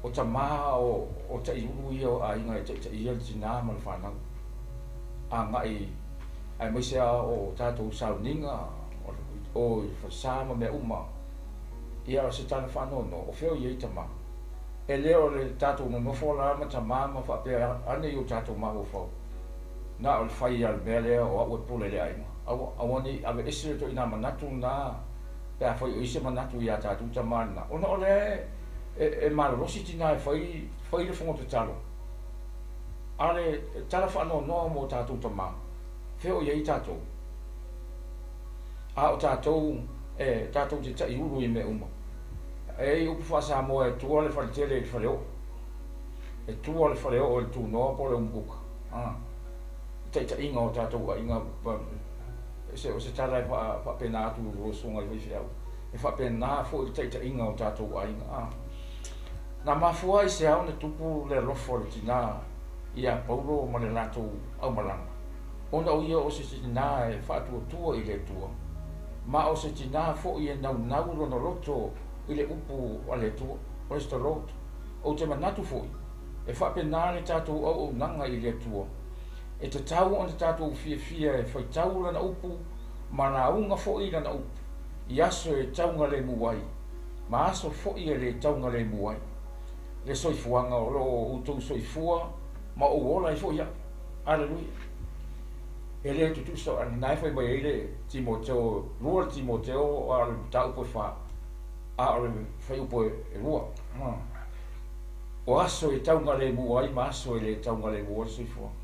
o tama o, o taiulu ia o aiga e taitaia le tinā ma le fanau agai aemaise lava o tatou sauniga o i falesa ma mea uma. Ia o se tala faanoanoa, o fea o i ai tama? E le o le tatou nonofo la ma tama ma faapea ane i o tatou mafaufau, na o le fai lava o le mea lea o au e pule i le aiga. Aua, aua ne i aveese le ituaiga manatu lena pe afai o i ai se manatu ia tatou tama lena, ona o lea e malolosi tina e fai, fai le fono tatalo. A o le tala faanoanoa mo tatou tama, fea o i ai tatou? A o tatou e tatou te taiulu i mea uma. E i ai upu faa-Samoa e tua le faletele i le faleoo. E tua le faleoo i le tunoa po o le umukuka. A, le taitaiga o tatou aiga, o se tala e faapena atu i lau susuga i faifeau. E faapena foi le taitaiga o tatou aiga. A, na mafua ai se ao ona tupu le alofa o le tinā ia Paulo ma le latou aumalaga, ona o ia o se tinā e faatuatua i le Atua, ma o se tinā foi e naunau lona loto i le upu a le Atua. Praise the Lord. Ou te manatu foi, e faapena le tatou auaunaga i le Atua. E tatau ona tatou fiafia e faitau Lana upu ma lauga foi Lana upu i aso e taugalemu ai, ma aso foi e le taugalemu ai. Le soifuaga o lo o outou soifua ma ou ola ai foi au. Aleluia! E lē tutusa lena e fai mai ai le Timoteo 2 le Timoteo a o le mataupu e 4 a o le fuaiupu e 2. O aso e taugalemu ai ma aso e lē taugalemu ai le soifuaga.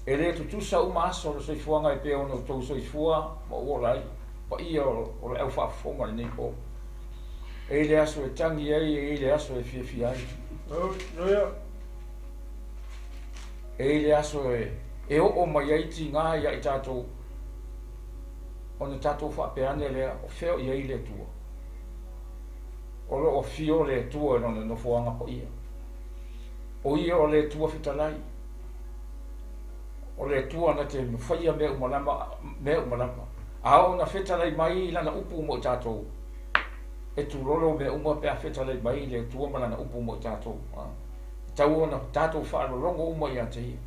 E lē tutusa uma aso o le soifuaga e pei ona outou soifua ma ou ola ai paia o le aufaafofoga i lenei po. E i le aso e tagi ai, e i le aso e fiafia ai. E i le aso e oo mai ai tigā ia i tatou ona tatou faapea ane lea o fea o i ai le Atua. O loo afio le Atua i lona nofoaga paia. O ia o le Atua fetalai. O le Atua na te mafaia mea uma lava. A oo na fetalai mai lana upu mo i tatou, e tulolo mea uma pe a fetalai mai le Atua ma lana upu mo i tatou. E tau ona tatou faalologo uma ia te ia.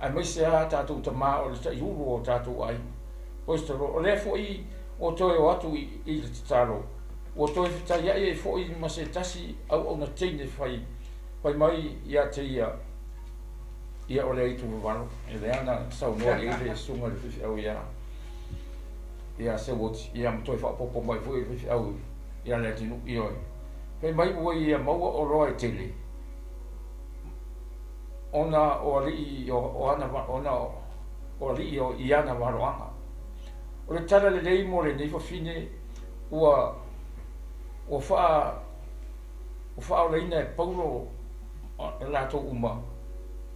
Aemaise lava tatou tamā o le taiulu o tatou aiga. Praise the Lord. O lea foi ua toe o atu i le tatalo, ua toe fetaiai ai foi ma se tasi auauna teine fai mai ia te ia, ia o le aitu vavalo. E lea na saunoa i ai le susuga i le faifeau ia Seuoti, ia ma toe faaopoopo mai foi i le faifeau ia le atunuu ioe. Fai mai ua ia maua oloa e tele ona o alii o ana ona o alii o i ana valoaga. O le tala lelei mo lenei fafine ua faaolaina e Paulo latou uma,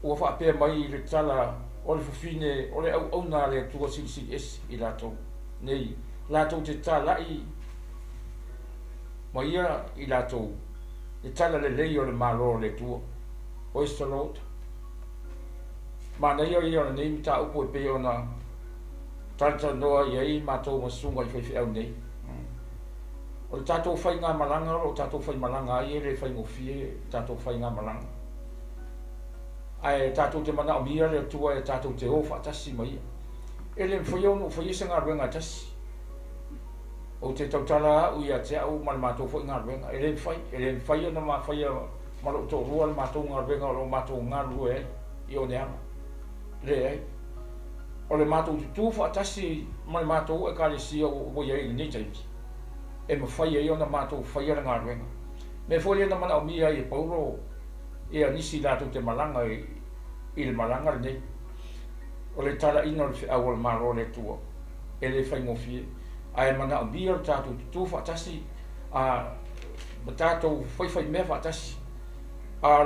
ua faapea mai le tala o le fafine o le auauna a le Atua silisili ese i latou nei, latou te talai ma ia i latou le tala lelei o le Malo o le Atua. Praise the Lord. Manaia ia o lenei mataupu e pei ona talatalanoa i ai matou ma susuga i faifeau nei. O le tatou faigamalaga, o lo o tatou faimalaga ai e le faigofie tatou faigamalaga. Ae tatou te manaomia le Atua e tatou te o faatasi ma ia. E le mafai ona ou faia se galuega e tasi. Ou te tautala au ia te au ma le matou foi galuega. E le mafai ona mafaia ma lou toalua le matou galuega o lo o matou galulue ai i Oneaga. Leai. O le matou tutū faatasi ma le matou ekalesia ua i ai i lenei taimi, e mafai ai ona matou faia le galuega. Mea foi lea na manaomia ai e Paulo ia nisi latou te malaga i le malaga lenei. O le talaina o le feau o le Malo o le Atua, e le faigofie. Ae manaomia le tatou tutū faatasi ma tatou faifaimea faatasi. A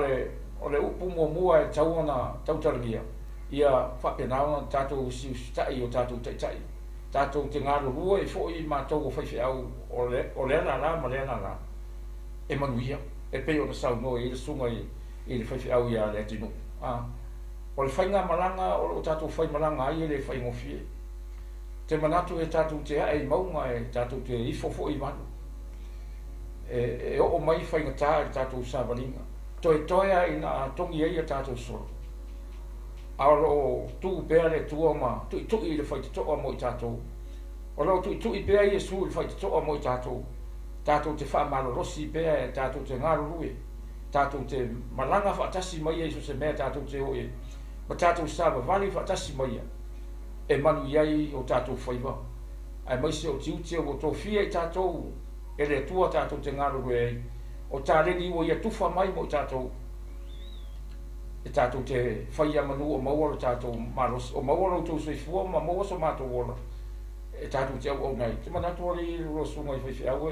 o le upu muamua e tau ona tautalagia, ia faapena ona tatou usiusitai o tatou taitai. Tatou te galulue ai foi matou o faifeau o lea lala ma lea lala e manuia, e pei ona saunoa i ai le susuga i le faifeau ia le atunuu. O le faigamalaga o loo tatou faimalaga ai e le faigofie. Te manatu e tatou te ae i mauga, e tatou te ifo foi i vanu. E oo mai faigatā i le tatou savaliga. Toetoe a ina atogi ai a tatou solo. A o loo tuu pea le Atua ma tuitui i le faitotoa mo i tatou. O loo tuitui pea Iesu i le faitotoa mo i tatou. Tatou te faamalolosi pea e tatou te galulue. Tatou te malaga faatasi mai ia i so se mea tatou te o i ai. Ma tatou savavali faatasi mai ia e manuia ai o tatou faiva. Aemaise o tiute ua tofia i tatou e le Atua tatou te galulue ai. O taleni ua ia tufa mai mo i tatou e tatou te faia manu o maua lo tatou malosi, o maua lo tou soifua ma maua so matou ola e tatou te auauna ai. Te manatu ale i lua susuga i faifeau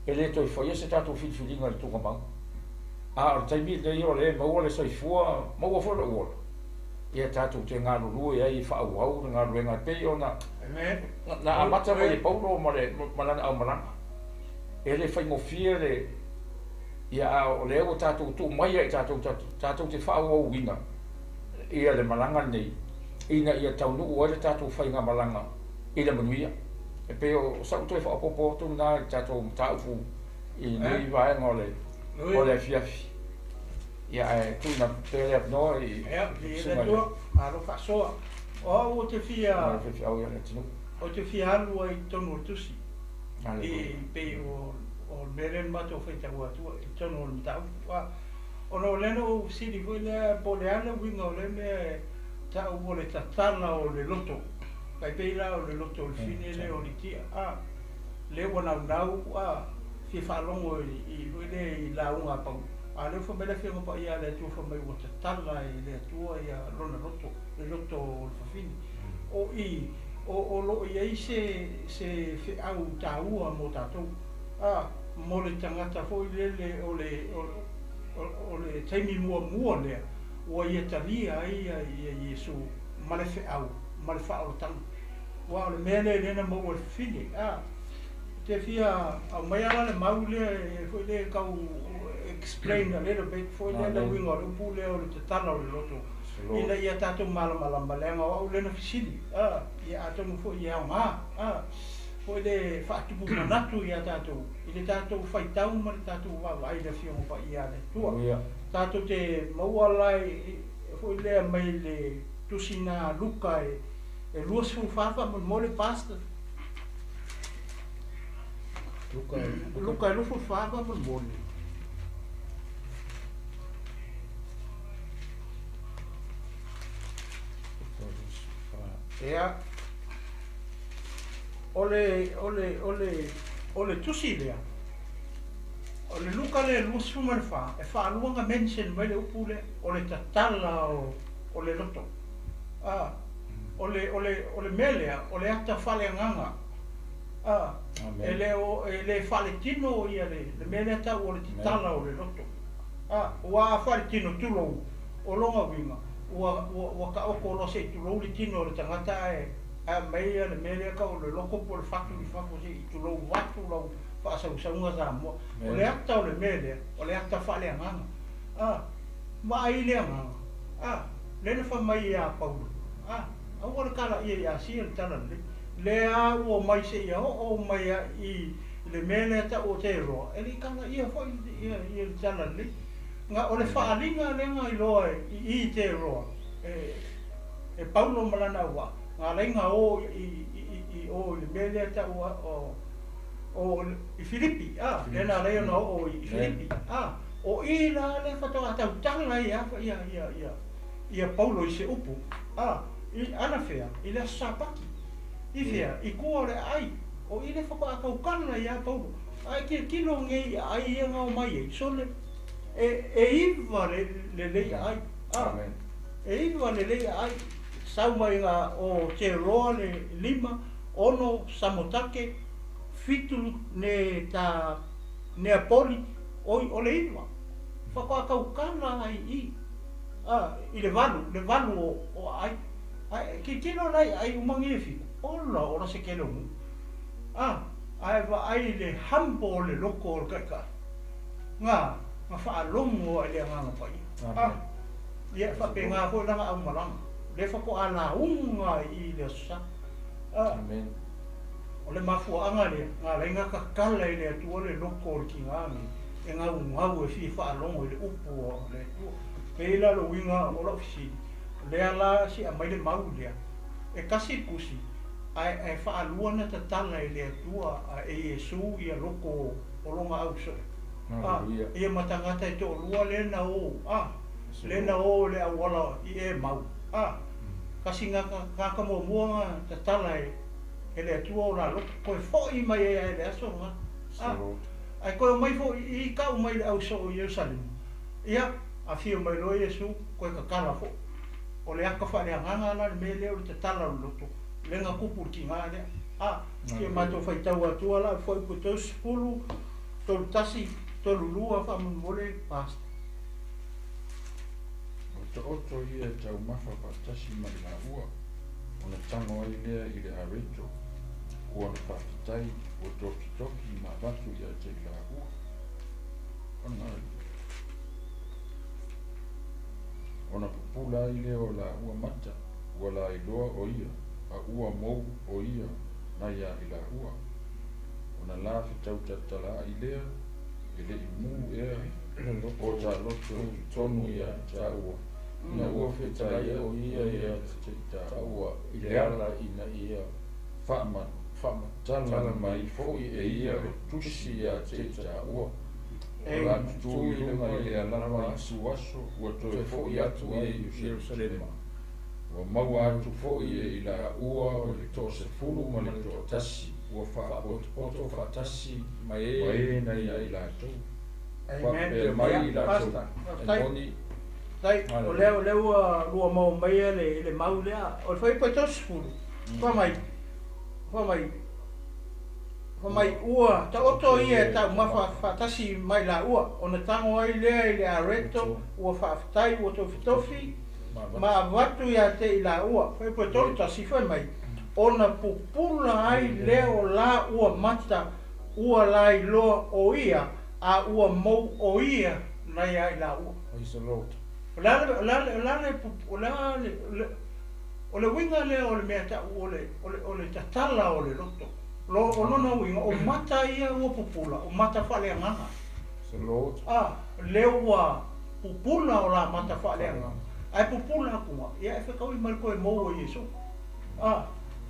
e le toe faia se tatou filifiliga i le tugamau. A o le taimi lenei o le maua le soifua, maua foi lou ola, ia tatou te galulue ai e faaauau le galuega e pei ona na amata mai e Paulo ma lana aumalaga. E le faigofie le ia a o lea ua tatou tuu mai ai tatou te faaauauina ia le malaga lenei ina ia taunuu ai le tatou faigamalaga i le manuia. E pei o sau toe faaopoopo atu lena i le tatou mataupu i lenei vaega o le afiafi. Ia ae tuuina pea le avanoa i susuga i le Malo faasoa. O au o te fia faifeau ia le atunuu. O te fia alu ai i totonu o le tusi. I pei o le mea lea na matou faitau atua i totonu o le mataupu. Ona o lea na ou fesili foi lea po o le a le uiga o lea mea Ta'u o le tatala o le loto. Tai pei la o le loto o le fine le o le tia. A le ua naunau a fia faalogo i foi lea i lauga a Paulo. A lea ua fai mai le Afioga Paia a le Atua fai mai ua tatala e le Atua ia lona loto, le loto o le fafine. O i o o lo o i ai se se feau taua mo tatou. A mo le tagata foi lele o le o o le taimi muamua lea ua ia talia ai ia Iesu ma le feau ma le faaolataga. Aua o le mea lea lea na maua e le fafine. A, te fia aumaia la le mau lea e foi lea e tau explain a little bit foi lea le uiga o le upu lea o le tatala o le loto ina ia tatou malamalama leaga o au lea na fesili. A, ia atonu foi e aoga. A, foi le faatupu manatu ia tatou i le tatou faitau ma le tatou vaavaai i le Afioga Paia a le Atua. Tatou te maua la foi lea mai le tusi na Luka e 24 faamolemole Pastor. Luka e 24 faamolemole. Ia, o le, o le, o le, o le tusi lea, o le Luka lea 24, e faalua ona mention mai le upu lea, o le tatala o le loto. A, o le, o le, o le mea lea, o le ata faaleagaga. A, e le o, e le faaletino ia le, le mea lea tau o le tatala o le loto. A, ua a faaletino tulou, o lona uiga, ua, ua, ua taoto loa se i tulou le tino o le tagata ae aumai ia le mea lea tau o le loto po o le fatu i fafo se i tulou atu lau faasausauga Samoa. O le ata o le mea lea, o le ata faaleagaga. A, vaai le agaga. A, lea na fai mai ia Paulo. A, aua le kalaia i Asia le tala lelei. Lea ua omai seia oo mai i le mea lea tau o Teroa, e le i kalaia foi ia le tala lelei. Ga o le faaaliga lea na iloa i i Teroa e Paulo ma lana auvaa, na ala ai ona o i o i le mea lea tau o i Filipi, a, lea na ala ai ona oo i Filipi. A, o i la lea faatoa tautala ai ia ia ia ia Paulo i se upu, a, i anafea i le aso Sapati. I fea, i tua o le aai, o i lea faatoa tautala ai Paulo. Ae tilotilo nei i aai ia na omai ai, sole, e 9 lelei aai. A, e 9 lelei aai. Sau mai ga o Teroa le 5, 6 Samotake, 7 ne ta Neapoli, oi o le 9. Faatoa tautala ai i a i le valu o aai. Ae tilotilo la i aai uma nei e 7, ola ola se kele o mu. A, ae vaai le humble o le loko o le taitai. Nga faalogo ai le Agaga Paia. A, ia faapena foi lana aumalaga. Le faatoa lauga i le aso Sa. A, o le mafuaaga lea, na ala ai ona tatala i le Atua le loko o le tiga nei, e gaugau e fia faalogo i le upu o le Atua. Pei la le uiga o lau fesili, lea la si aumai le mau lea, e tasi le tusi, ae faalua na tatala i le Atua e Iesu ia loko o lona ausoo. A, ia ma tagata e toalua lea na o, a, lea na o le auala i e mau. A, kasi gata muamua na tatala e le Atua o la loko, koe foi mai ai le aso nga. A, ae koe omai foi i kau mai le ausoo i Ierusalema. Ia, afio mai loa Iesu, koe tatala foi. O le ata faaleagaga la le mea lea o le tatala o le loto, le na tupu le tiga lea. A, fia matou faitau atua la foi po 30, 31, 32 faamolemole Pastor. O taoto ia e taumafa faatasi ma i laua, ona tago ai lea i le areto, ua na faafetai, ua tokitoki ma avatu ia te i laua. Ona pupula ai lea o laua mata, ua lailoa o ia, a ua mou o ia na ia i laua. Ona la fetau tatalai lea, e le i mu ea, o ta loto tonu ia taua. Ina ua fetai o ia ia te taua i le ala ina ia faamatala mai foi e ia le tusi ia te taua. O la tutu i luga i le alala i suaso, ua toe foi atu ai i Ierusalema. Ua maua atu fo'i e i laua o le 30 ma le 1 ua faapotopoto faatasi ma e na ia i latou. Faapea mai i latou e moni. Tai, o lea ua lua maua mai le mau lea. O le fuaiupu e 30, fai mai ua taoto ia e taumafa faatasi mai laua, ona tago ai lea i le areto, ua faafetai, ua tofitofi, ma avatu ia te i laua. Fuaiupu e 31, fai mai, ona pupula ai lea o la ua mata, ua lailoa o ia, a ua mou o ia na ia i laua. Praise the Lord. O le uiga lea o le mea ta'u o le tatala o le loto. O lona uiga, o mata ia ua pupula, o mata faaleagaga. Lea ua pupula o la mata faaleagaga. Ae pupula atuga, ia e fetaui mai le toe maua i Iesu.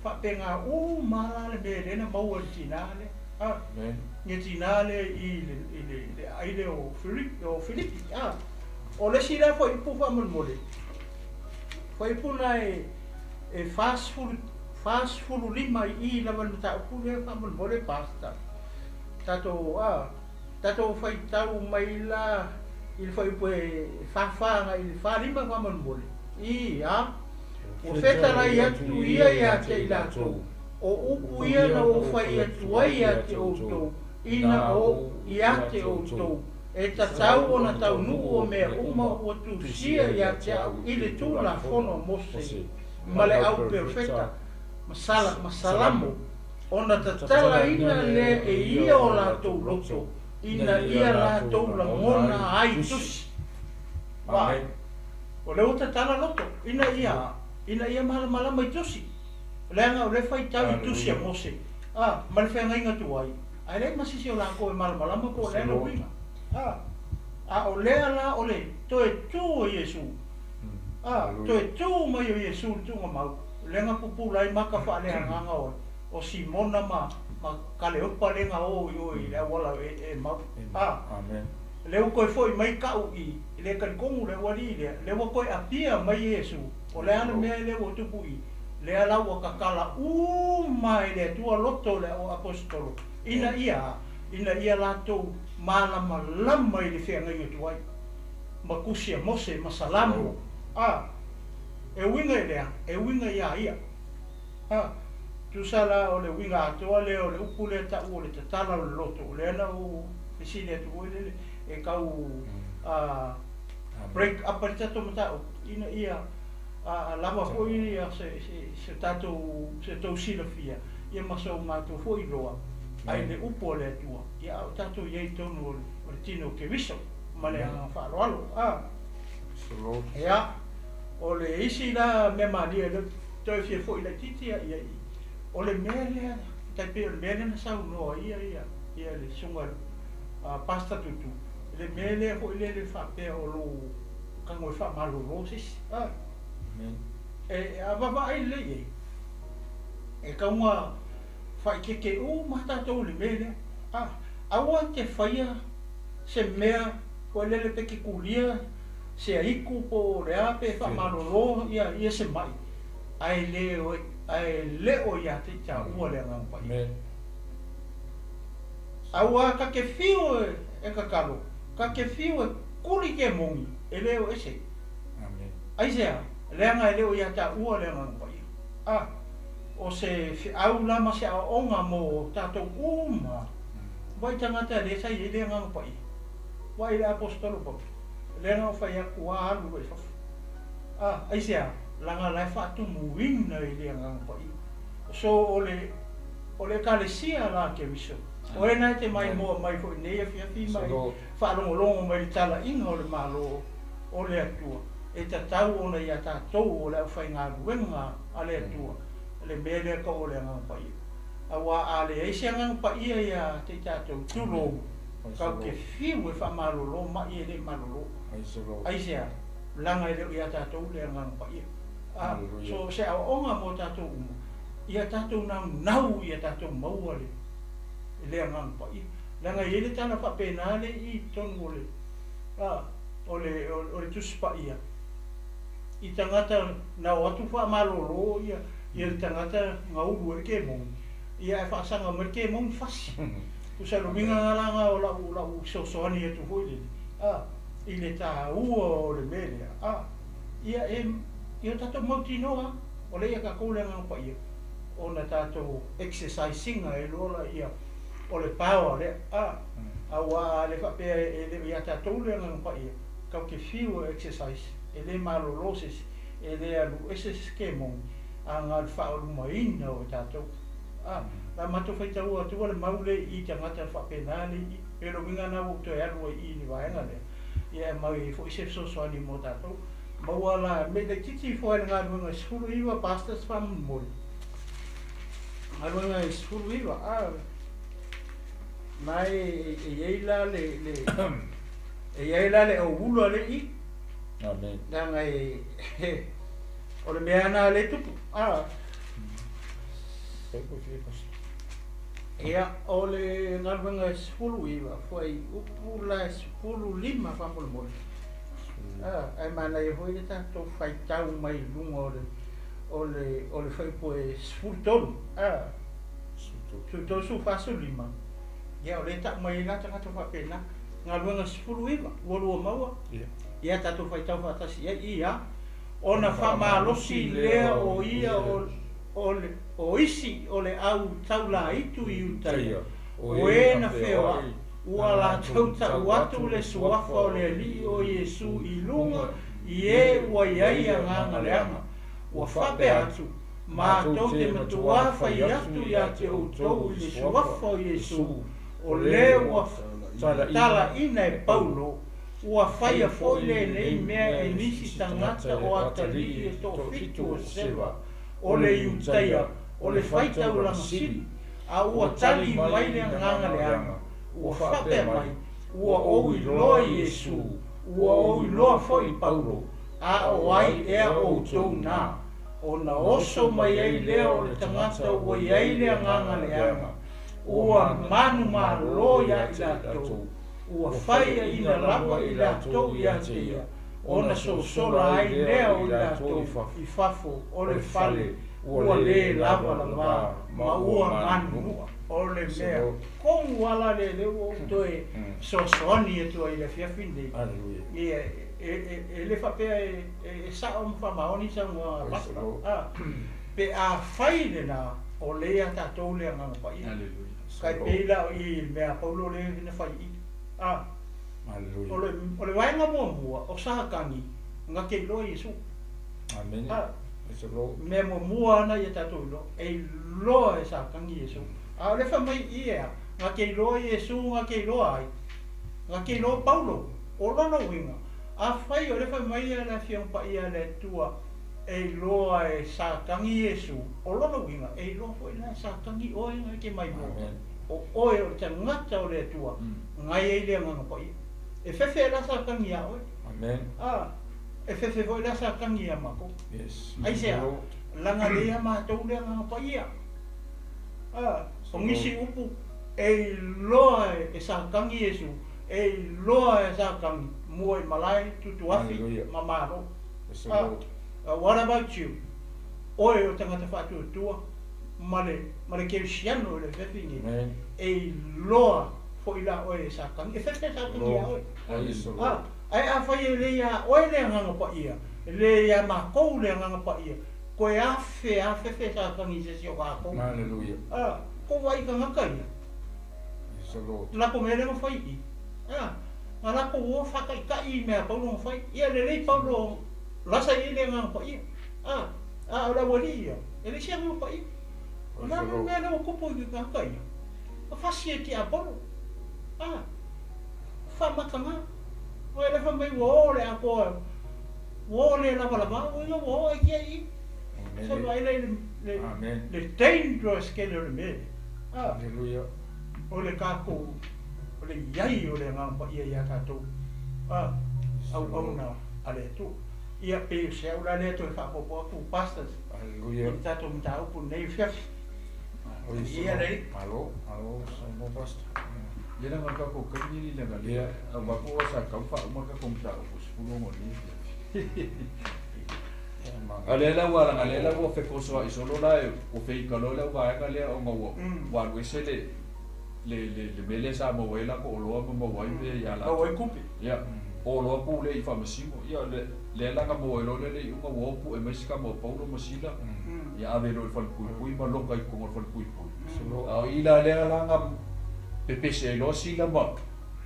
Faapega uma la le mea lea na maua i le tinā lea. Ia tinā lea i le aile o Filipi. O le isi la fuaiupu faamolemole, fuaiupu na e 45 i lava le mataupu lea faamolemole pasta. Tatou faitau mai la i le fuaiupu e 44 i le 45 faamolemole. Ia, ua fetalai atu ia ia te i latou, o upu ia na ou fai atu ai ia te outou, ina o ia te outou, e tatau ona taunuu o mea uma ua tusia ia te au i le Tulafono a Mose ma le auperofeta ma Salamo, ona tatalaina lea e ia o latou loto, ina ia latou lagona ai tusi. O lea ua tatala loto, ina ia malamalama i tusi. Leaga o lea faitau i tusi a Mose, ma le feagaiga tuai, ae leai ma sisi o latou e malamalama po o le a le uiga. A o lea la o le toe tu o Iesu, toe tu mai o Iesu i le tuugamau, lea na pupula ai mata faaleagaga o Simona ma Kaleopa lea na o i o i le auala e mau. Lea ua toe fo'i mai ka'u i le talitonu le aualii lea, lea ua toe apia mai Iesu, o le a le mea lea ua tupu i, lea la ua tatala uma e le Atua loto o le aposetolo, ina ia latou malamalama i le feagaiga tuai, ma tusi a Mose ma Salamo. E uiga i lea, e uiga ia ia. Tusa la o le uiga atoa lea o le upu lea ta'u o le tatala o le loto, o lea na ou fesili atu foi lele e tau break up ai le tatou mataupu, ina ia lava foi ia se tatou se tou silafia, ia ma so matou foi iloa ai le upu o le Atua, ia a o tatou i ai i totonu o le tino o Keriso ma le agaga faaaloalo. Ia, o le isi la mea malie lea toe fia fo'i laitiiti ia i, o le mea lea, tai pei o le mea lea na saunoa ia le susuga Pastor Tutu, le mea lea foi lea le faapea o lou tago e faamalolo se isi. E avavaai lelei i ai, e tauga faaikeke uma tatou i le mea lea. Aua te faia se mea foi lele pe te tulia se aitu po o le a pe faamalolo ia se mai, ae le o ia te i taua le Agaga Paia. Aua ka te fiu e tatalo, ka te fiu e kuli ke moni, e le o ese. Aisea, leaga e le o ia taua le Agaga Paia. O se feau la ma se aoaoga mo tatou uma, vai tagata lea sa i ai le Agaga Paia. Vai le apostolo Paulo, lea na o fai atu a alu loa i fafo. Aisea, laga la e faatumuina i le Agaga Paia. So o le ekalesia la Keriso, o e na e te maimoa mai foi nei afiafi mai faalogologo mai le talaiga o le Malo o le Atua, e tatau ona ia tatou o le aufaigaluega a le Atua, le mea lea ka'u o le Agaga Paia. Auā a leai se Agaga Paia ia te i tatou, tulou, kau te fiu e faamalolo ma'i e lē malolo. Aisea, laga e le o ia tatou le Agaga Paia. So se aoaoga mo tatou uma, ia tatou naunau ia tatou maua le Agaga Paia. Leaga e i ai le tala faapena le i totonu o le Tusi Paia. i tagata na o atu faamalōlō ia ia le tagata gaulu ai le kemoni, ia ae faasaga mai le kemoni fasi. Tusa le uiga lana o lau lau fesoasoani atu foi lele, a, i le taua o le mea lea, a, ia e ia tatou mautinoa o lea ia tatou le Agaga Paia ona tatou exercise ina e loa laia o le power lea, a, auā a le faapea e le o ia tatou le Agaga Paia, tatou te fiu e exercise, e lē malōlō se isi, e lē alu ese se kemoni, a na o le faaulumaina o tatou. A, la matou faitaua atua le mau le i tagata faapena le i, pe le uiga na ua ou toe alu ai i le vaega lea, ia e mau ai foi se fesoasoani mo tatou. Maua la me laitiiti ifo ai le galuega e 19 pastors faamolemole. Galuega e 19, a, na e e i ai la le le e i ai la le auula le i. Amen. Leaga e o le mea na le tupu. A, ia, o le galuega e 19, fuaiupu la e 15 faamolemole. A, ae manaia foi le tatou faitau mai luga o le o le o le fuaiupu e 13. A, 13 45. Ia, o lea tau mai ai la tagata faapena. Galuega 19, ua lua maua. Ia, tatou faitau faatasi ai ia. Ona faamalosi lea o ia o o le o isi o le au taulaitu i Iutaia, o e na feoai, ua latou tau atu le suafa o le Alii o Iesu i luga i e ua i ai agaga leaga, ua faapea atu, Matou te matuā fai atu iā te outou i le suafa o Iesu, o le ua talaina e Paulo, ua faia foi lenei mea e nisi tagata o atalii e toafitu o Seva, o le Iutaia, o le faitaulaga sili, a ua tali mai le agaga leaga, ua faapea mai, Ua ou iloa Iesu, ua ou iloa foi Paulo, a o ai ea outou na? Ona oso mai ai lea o le tagata ua i ai le agaga leaga, ua manumalo iā i latou, ua faiaina lava i latou iā te ia, ona sosola ai lea o i latou i fafo o le fale ua lē lava lavā ma ua manunua. O le mea tonu lava la lea lea ua ou toe fesoasoani atu ai i le afiafi lenei, ia e le faapea e sao ma faamaoni saunoaga a Pastor, a, pe a fai lena, o lea ia tatou le Agaga Paia. Kai pei la o i le mea a Paulo lea na fai i i. A, o le o le vaega muamua o Satani na te iloa Iesu. Amen. A, mea muamua ana ia tatou iloa, e iloa e Satani Iesu. A o le fai mai i e a, na te iloa Iesu, na te iloa ai, na te iloa Paulo. O lona uiga, afai o le fai mai a le Afioga Paia a le Atua e iloa e Satani Iesu, o lona uiga, e iloa foi la e Satani oe na e te mai moa. O oe o le tagata o le Atua, nai ai le Agaga Paia. E fefe la Satani iā oe. Amen. A, e fefe foi la Satani iā matou. Yes. Aisea, laga le ia matou le Agaga Paia. A, o nisi upu e iloa e Satani Iesu, e iloa e Satani mua i malae tutuafi Hallelujah. ma malo. Yes, A, Lord. What about you? Oe o tagata faatuatua ma le ma le kerisiano i le fefe nei, Amen. e iloa foi la oe e Satani. E fefe Satani iā oe. Praise the A, Lord. ae afai e le iā oe le Agaga Paia, e le iā makou le Agaga Paia, koe afe a fefe Satani i se isi o kākou. Hallelujah. A, ko vai tagata ia. Praise the Lord. Lako mea lea na fai i. A, na lako ua faataitai i mea a Paulo na fai. Ia lelei Paulo lasa i ai le Agaga Paia. A, a o le aualii ia, e leai se Agaga Paia. O Praise le a the le Lord. mea lea ua tupu i tagata ia? Na fasi e tiapolo. A, faamataga. Ua e le fai mai ua o le atoa, ua o le lavalava, ua ina ua o ai kia i. Sa Amen. vaai le le Amen. le dangerous kele o le mea lea. A, Hallelujah. o le tatou, o le i ai o le Agaga Paia iā tatou, a, auauna a le Atua. Ia pei o se au la lea toe faaopoopo atu pastors i Hallelujah. le tatou mataupu lenei afiafi. Praise the Ia Lord. lelei. Malo, malo, saunoa pastor. Ia laga o le tatou taimi alii leaga lea auā po o sa tau faauma le tatou mataupu 16 o lenei afiafi. A lea la ua laga lea la ua fefosoa'i solo la e ua feikaloa le auvaega lea ona ua ua alu ese le le le le mea lea sa maua ai latou oloa ma maua ai mea ia Maua ai tupe. Ia, o loa pule i faamasino. Ia, le lea la na maua ai loa lea le iuga ua o pu'e mai se tama o Paulo ma Sila, ia ave loa i le falepuipui ma loka i totonu o le falepuipui. A o i la lea la na pepese ai loa Sila ma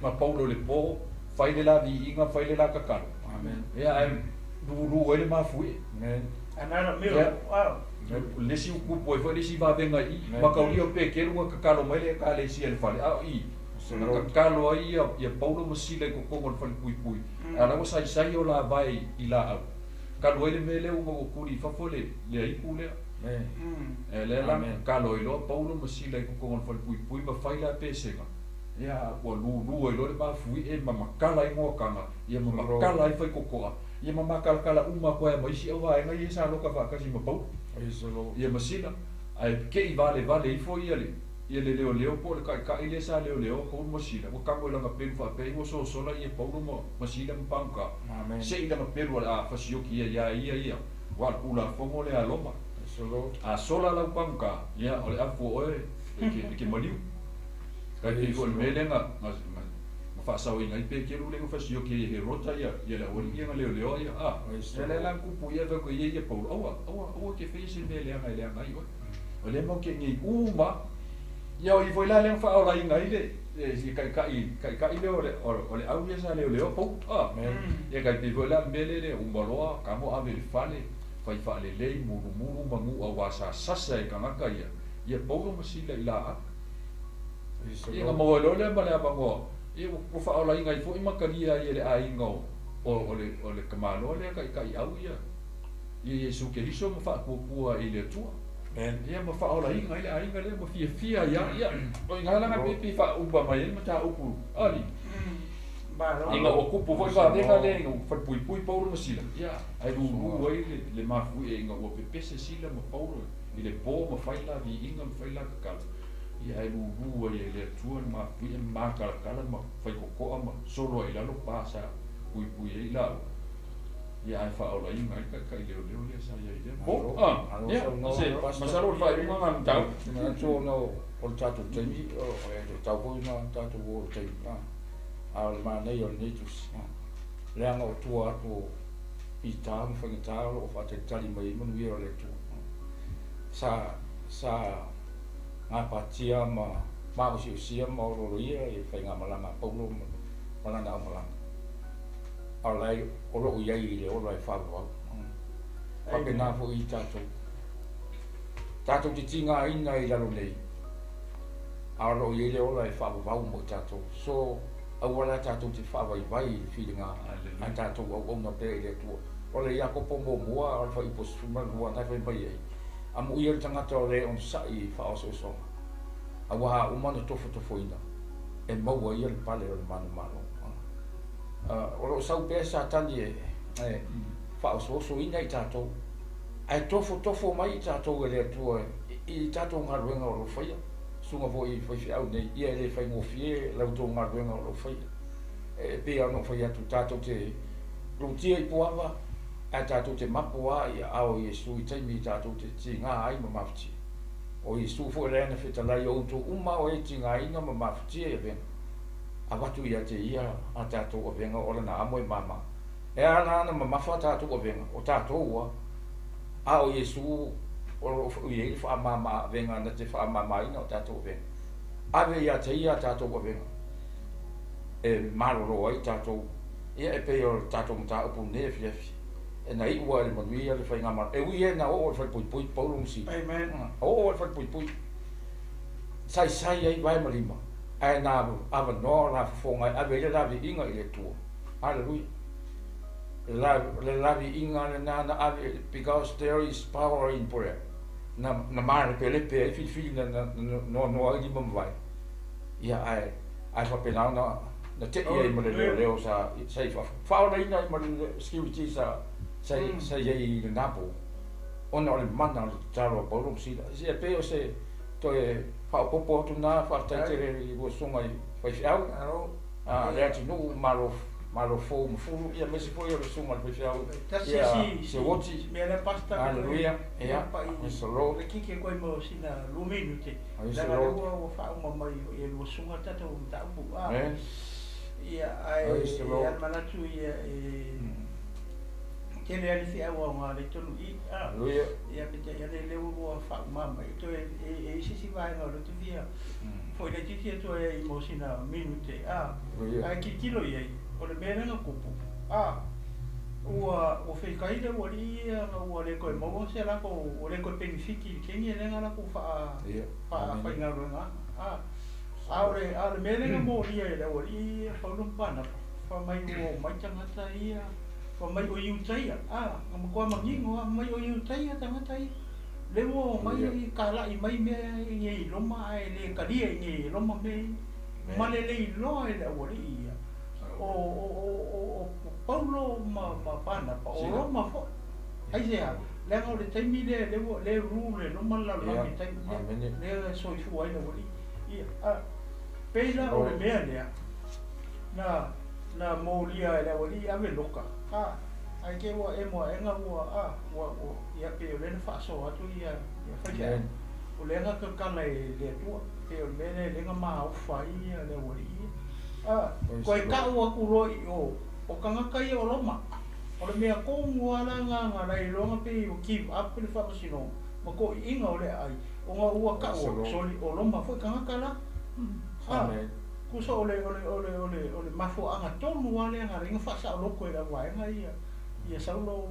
ma Paulo i le po, fai le la viiga, fai le la tatalo. Ia ae lulu ai le mafuie. Another Ia. miracle. Wow. Le isi ua tupu ai foi le isi vavega i i, mataulia o Petelu na tatalo mai le Ekalesia i le fale, a o i, na tatalo ai ia, ia Paulo ma Sila i totonu o le falepuipui, a o la ua saisai o lavae i laau, talu ai le mea lea ua ua tuli i fafo le, le aitu lea. E lea la na tatalo ai loa Paulo ma Sila i totonu o le falepuipui ma fai la pesega, ia ua lulu ai loa le mafuie ma matala ai moataga, ia ma matala ai faitotoa, ia ma matalatala uma atu ai ma isi auvaega ia sa loka faatasi ma Paulo, ia ma Sila, ae te'i valevale ifo ia le ia le leoleo po o le taitai lea sa leoleoa Paulo ma Sila, ua tago i lana pelu faapea ua sosola ia Paulo ma ma Sila ma pagota, se'i lana pelu o le a fasioki ia iā ia ia, aua o le Tulafono lea a Roma, a sola lau pagota, ia o le afu o oe e te e te maliu. Tai pei foi o le mea lea na na na na faasaoina ai Peteru lea na fasioki ai e Herota ia ia le aualii ia na leoleoa ia, a, ia lea la na tupu i ai fai atu ai ia Paulo, aua, aua, aua e te faia se mea leaga e leaga ai oe. O lea matou te i inei uma lava. Ia o i foi la lea na faaolaina ai le le si taitai taitai lea o le o le au ia sa leoleoa Paulo, a. Ia tai pei foi la o le mea lea le uma loa tago ave i le fale, fai faalelei, mulumulu ma nu'u auā sa sasa e tagata ia ia Paulo ma Sila i laau. Ia na maua ai loa lea ma le avanoa, ia ua faaolaina ai foi ma talia ai e le aiga o o le o le tamaloa lea taitaiau ia ia Iesu Keriso ma faatuatua i le Atua. Ia ma faaolaina ai le aiga lea ma fiafia ai lava. Ia, o i ina la na pei faaupa mai ai le mataupu alii. Ina ua tupu foi vavega lea ina ua falepuipui Paulo ma Sila, ia, ae lulu ai le le mafuie ina ua pepese Sila ma Paulo i le po ma fai la viiga ma fai la tatalo. Ia ae lulu ai e le Atua le mafuie ma matalatala ma faitotoa ma solo ai i lalo pa sa puipui ai i laua, ia ae faaolaina ai le taitai leoleo lea sa i ai i lea po. Ah, ia, se masalo o le faaiuga lena o le mataupu. Ou te manatu ona o le tatou taimi, e le tatau foi ona tatou o i le taimi, a o le manaia o lenei tusi, leaga o tua atu o pita ma faigata o lo o faatalitali mai ai manuia o le Atua. Sa, sa gapatia ma maosiosia ma olooloia i le faigamalaga a Paulo ma lana aumalaga, a o la e o lo o i ai i le ola e faavavau. Faapena foi i tatou. Tatou te tigaina i lalo nei, a o lo o i ai le ola e faavavau mo i tatou. So, aua la tatou te faavaivai i le filiga, ae tatou auauna pea i le Atua. O le Iakopo muamua o le fuaiupu 12 na e fai mai ai, Amuia le tagata o le onosai i faaoso'osoga, auā a uma ona tofotofoina, e maua ia le pale o le manumalo. O lo o sau pea Satani e faaosoosoina i tatou, ae tofotofo mai i tatou e le Atua i tatou galuega o lo o faia. Susuga foi i faifeau nei, ia e le faigofie la outou galuega o lo o faia. E pei lava ona ou fai atu, tatou te lutia i puava, ae tatou te mapo lava i aao o Iesu i taimi tatou te tiga ai ma mafutia. O Iesu foi lea na fetalai, O outou uma o e tigaina ma mafutia i avega, avatu ia te ia a tatou avega o lana amo e mama. E a la ona mamafa a tatou avega, o tatou a, a o Iesu o lo o i ai le faamama avega na te faamamaina o tatou avega. Ave ia te ia a tatou avega e malolo ai tatou. Ia e pei o le tatou mataupu i lenei afiafi, e na iu lava i le manuia le faigamalo. E ui e na oo i le falepuipui Paulo ma Sila. Amen. Oo i le falepuipui. Saisai ai vae ma lima, ae na avanoa o la fofoga e ave ai le laviiga i le Atua. Haleluia. Le, le laviiga lena na ave, because there is power in prayer. Na, na malepelepe ai filifili na, na, na noanoa ai lima ma vae. Ia, ae, ae faapena ona na te'i ai ma le leoleo sa, sa i fafo. Faaolaina ai ma le security sa, sa, sa i ai i lena po, ona o le mana o le tatalo a Paulo ma Sila. E pei o se toe faaopoopo atu lena, faafetai tele i lua susuga i faifeau, a le atunuu, malo, Malo fou ma fulu ia aemaise foi o le susuga i le faifeau ia Seuoti. Haleluia. Ia, praise the Lord. Praise the Lord. Amen. Praise the Lord. Tele ali feau aoga le tonu i a. Haleluia. Ia peitai ane lea ua lua faauma mai toe e i ai se isi vaega o lea ou te fia foi laitiiti atu ai mo sina minute a. Haleluia. Ae tilotilo i ai, o le mea lea na tupu a, ua ua feikai le aualii ia na ua le toe maua se latou, ua le toe penefiti i le keni lea na latou faa Ia. Amene. faafaigaluega a. A o le a o le mea lea na molia e le aualii ia Paulo ma Panapa, fai mai ua omai tagata ia, fai mai o Iutaia, a, na matua manino lava, fai mai o Iutaia tagata ia, lea ua omai kalai mai mea i inei i Roma ae le talia i inei i Roma mea ia. Ma le le iloa e le aualii ia o o o o Paulo ma Panapa o Roma foi. Aisea? Leaga o le taimi lea lea ua lea e rule e Roma le lalolagi i le taimi lea, lea e soifua ai le aualii ia. A pei la o le mea lea na na molia e le aualii ave loka, a ae te i ua emo aega ua a ua ua ia pei o lea na faasoa atu ia ia faifeau o lea na tatala e le Atua pei o le mea lea lea na maofa ai ia le aualii ia. A toe tau atu loa i o o tagata ia o Roma. O le mea tonu lava la lena na lailoa na pei ua give up le faamasinoga ma toʻiʻiga o le aai ona ua tau atu soli o Roma foi tagata la. A tusa o le o le o le o le o le mafuaaga tonu lava lea na ala ai ona faasaoloto e le auvaega ia ia Saulo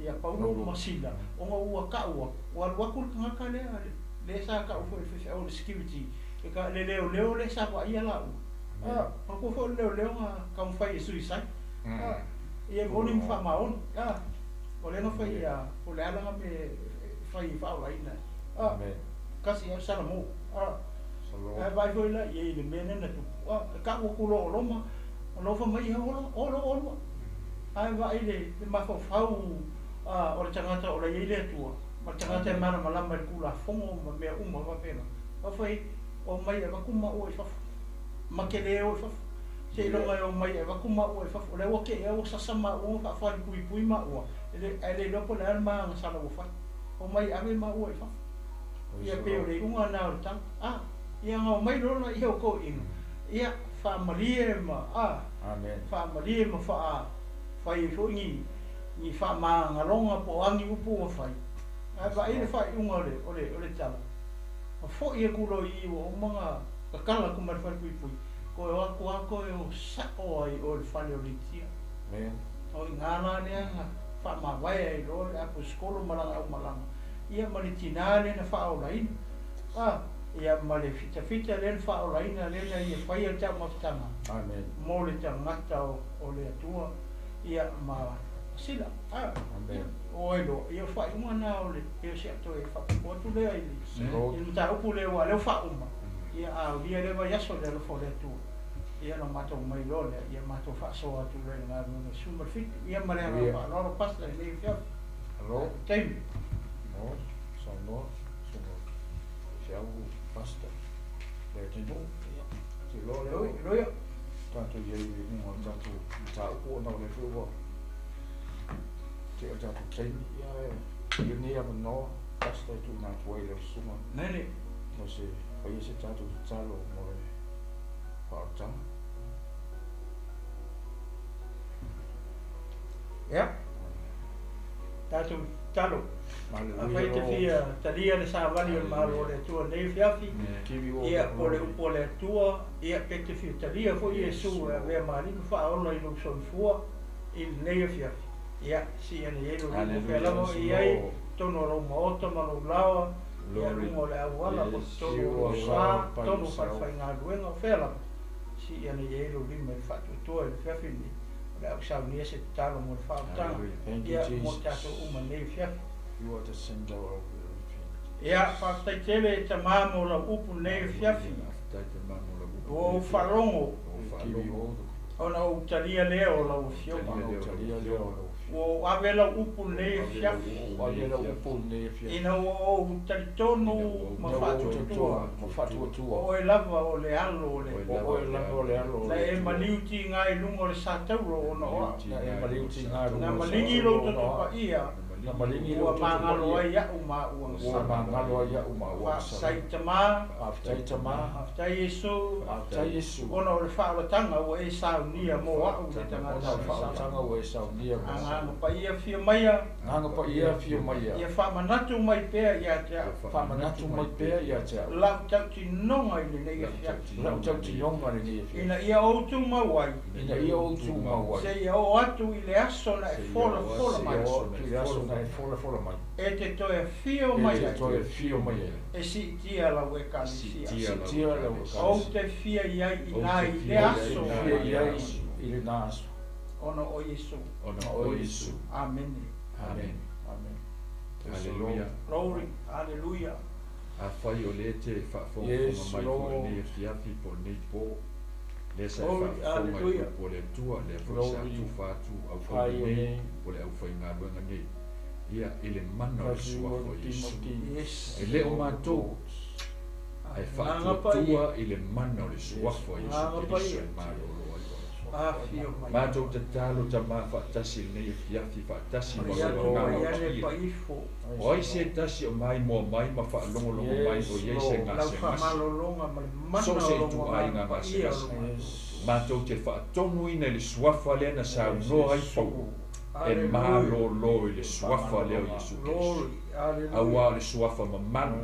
ia Paulo ma Sila ona ua tau atu ua alu atu le tagata lea lea sa tau foi e le faifeau o le security e ta le leoleo lea sa vaaia laua. A manatua foi o le leoleo na taumafai e suicide. A ia e moni ma faamaoni. A o lea na fai ia o le ala na mea e fai e faaolaina ai. A tasi au Salamo. A ae vaai foi la i ai i le mea lea na tupu. A e tau atu loa o Roma, alofa mai ia ola, ola ola. Ae vaai le le mafaufau o le tagata o la e i ai le Atua, ma le tagata e malamalama i le Tulafono ma mea uma faapena. Afai omai e avatu maua i fafo, ma te le o i fafo, seiloga e omai e avatu maua i fafo, o lea ua te ea ua sasa maua ma faafalepuipui maua, ae le iloa po o le a le magasala ua fai. Omai e ave maua i fafo. Ia pei o le iuga lena o le tala. A, ia na omai loa laia o toeaiina, ia faamalie ma, a, faamalie ma faa, fai ai foi ni, ni faamagaloga po o a ni upu ua fai, ae vaai le faaiuga o le, o le, o le tala, ma foi atu loa i i ua uma ona tatala atu ma le falepuipui, toe o atu lava toe o sa'o ai i o i le fale o Litia. O i ina la lea na faamavae ai loa le aposikolo ma lana aumalaga, ia ma le tinā lea na faaolaina, a, ia ma le fitafita lea na faaolaina lea na ia faia le taumafataga mo le tagata o le Atua, ia ma Sila. A, ia, o ai loa, ia o le faaiuga lena o le, pei o si au toe faaopoopo atu lea i le mataupu lea aua o lea ua faauma, ia a aulia lea vaiaso i le alofa o le Atua, ia ona matou mai loa lea, ia matou faasoa atu loa i le galuega i le 17, ia ma le agaga faaaloalo Pastor i lenei afiafi. Alo. Taimi. Mo, saunoa, susuga faifeau Pastor Leatinuu. Ou te iloa lea ua tatou i ai i luga o le tatou mataupu ona o lea foi ua tea le tatou taimi. Ia, e i ai lenei avanoa Pastor e tuuina atu ai i lau susuga mo se faia se tatou tatalo mo le faaolataga. Ia, tatou tatalo. Afai e te fia talia le savali o le Malo o le Atua i lenei afiafi, ia, po o le upu a le Atua, ia, pe te fia talia foi Iesu e avea ma Alii ma Faaola i lou soifua i lenei afiafi, ia, sii ane i ai lou lima, o fea lava o i ai, totonu o lou maota ma lou laoa, ia, luga o le auala, po o totonu o lou sa, totonu o falefaigaluega, o fea lava, sii ane i ai lou lima i le faatuatua i le afiafi lenei. O le a ou saunia se tatalo mo le faaolataga, ia, mo tatou uma i lenei afiafi. Ia, faafetai tele e Tama mo lau upu i lenei afiafi. Ua ou faalogo. Ona ou talia lea o lau afioga. Ua ou ave lau upu lenei afiafi. Ina ua ou talitonu ma faatuatua. O oe lava o le alo o le Atua. Na e maliu tiga i luga o le satauro ona o au. Na maligi lou toto paia. Ua magalo ai au ma au agasala. Faafetai Tama. Faafetai Iesu. Ona o le faaolataga ua e saunia mo au le tagata agasala. Agaga Paia afio maia. Ia faamanatu mai pea ia te au. Lau tautinoga i lenei afiafi. Ina ia ou tumau ai. Seia oo atu i le aso na e folafola mai. E te toe afio mai ai. E siitia lau Ekalesia. Ou te fia i ai i ina i lea aso. Ona o Iesu. Amene. Hallelujah. Glory. Hallelujah. Afai o lea e te faafogafoga mai foi i lenei afiafi po o lenei po, lea sa e faafofoga i le upu a le Atua, lea foi sa tufa atu auauna nei po o le aufaigaluega nei, ia, i le mana o le Suafa o Iesu. E le o matou, ae faatuatua i le mana o le Suafa o Iesu Keriso e malolo ai oe. Matou tatalo Tama faatasi i lenei afiafi faatasi ma lou Agaga Paia. O ai se tasi o maimoa mai ma faalogologo mai o i ai se gasegase, so o se ituaiga gasegase, matou te faatonuina i le Suafa lea na saunoa ai Paulo, e malolo i le Suafa lea o Iesu Keriso. Auā o le Suafa mamalu,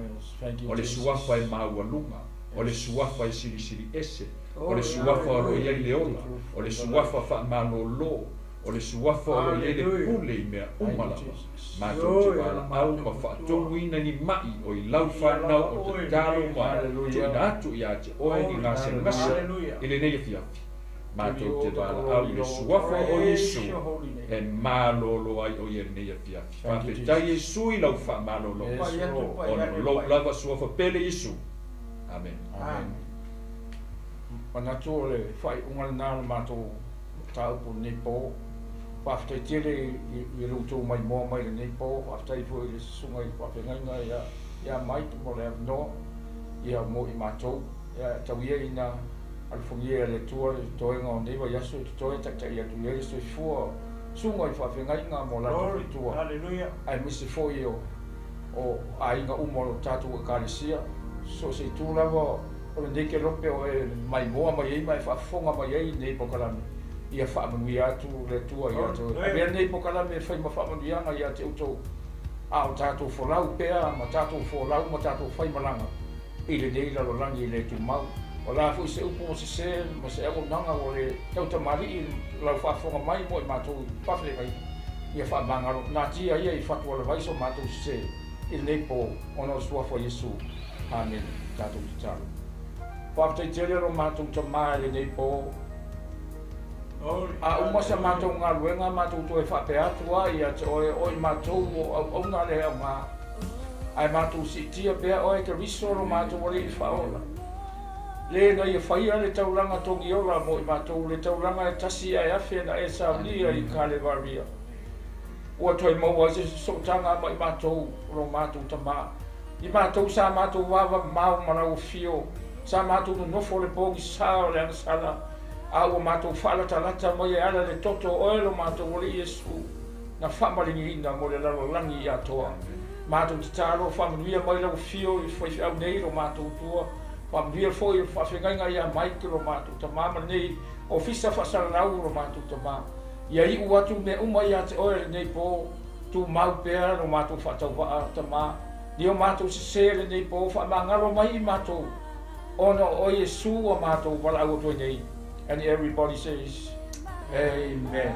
o le Suafa e maualuga, o le Suafa e silisili ese, o le Suafa o lo o i ai le ola, o le Suafa faamalolo, o le Suafa o lo o i ai le pule i mea uma lava. Matou te valaau ma faatonuina ni ma'i o i lau fanau o tatalo ma tuuina atu ia te oe ni gasegase i lenei afiafi. Matou te valaau i le Suafa o Iesu e malolo ai o ia i lenei afiafi. Faafetai Iesu i lau faamalologa, ona o lou lava Suafa pele Iesu. Amene. Manatu o le faaiuga lena o le matou mataupu i lenei po. Faafetai tele i lo outou maimoa mai i lenei po. Faafetai foi i le susuga i le faafeagaiga ia Mike mo le avanoa ia mo i matou. Ia tau ia ina alofagia e le Atua le totoega o lenei vaiaso e totoe taitai atu i ai le soifua susuga i faafeagaiga mo latou faletua, aemaise foi o aiga uma o tatou Ekalesia. So o se itu lava o lenei kelope o e maimoa mai ai ma e faafofoga mai ai i lenei polokalame, ia faamanuia atu le Atua ia te oe. Avea lenei polokalame e fai ma faamanuiaga ia te outou, a o tatou folau pea ma tatou folau ma tatou faimalaga i lenei lalolagi le tumau. O le a foi se upu ua sese ma se auaunaga ua le tautamalii i lau faafofoga mai mo i matou i faafeagaiga, ia faamagalo natia ia i fatualavai so matou sese i lenei po, ona o le Suafa o Iesu. Amene. Tatou tatalo. Faafetai tele lo matou Tama i lenei po. A uma sa matou galuega, matou toe faapea atu lava ia te oe, o i matou o auauna le aoga. Ae matou siitia pea oe Keriso lo matou Alii Faaola. Le na ia faia le taulaga togiola mo i matou, le taulaga e tasi ae afe na e saunia i Kalevaria. Ua toe maua ai se sootaga ma i matou lo matou Tama. I matou sa matou vavamao ma lau afio, sa matou nonofo le pogisa o le agasala, a ua matou faalatalata mai e ala le toto o oe lo matou Alii Iesu, na faamaligiina mo le lalolagi atoa. Matou tatalo, faamanuia mai lau afio i faifeau nei lo matou Atua, faamanuia foi o le faafeagaiga ia Mike lo matou Tama ma lenei ofisa faasalalau lo matou Tama. Ia iu atu mea uma ia te oe lenei po, tumau pea lo matou faatauvaa, Tama, ni o matou sese lenei po, faamagalo mai i matou, ona o oe Iesu ua matou valaau atu ai nei. And everybody says, Amen.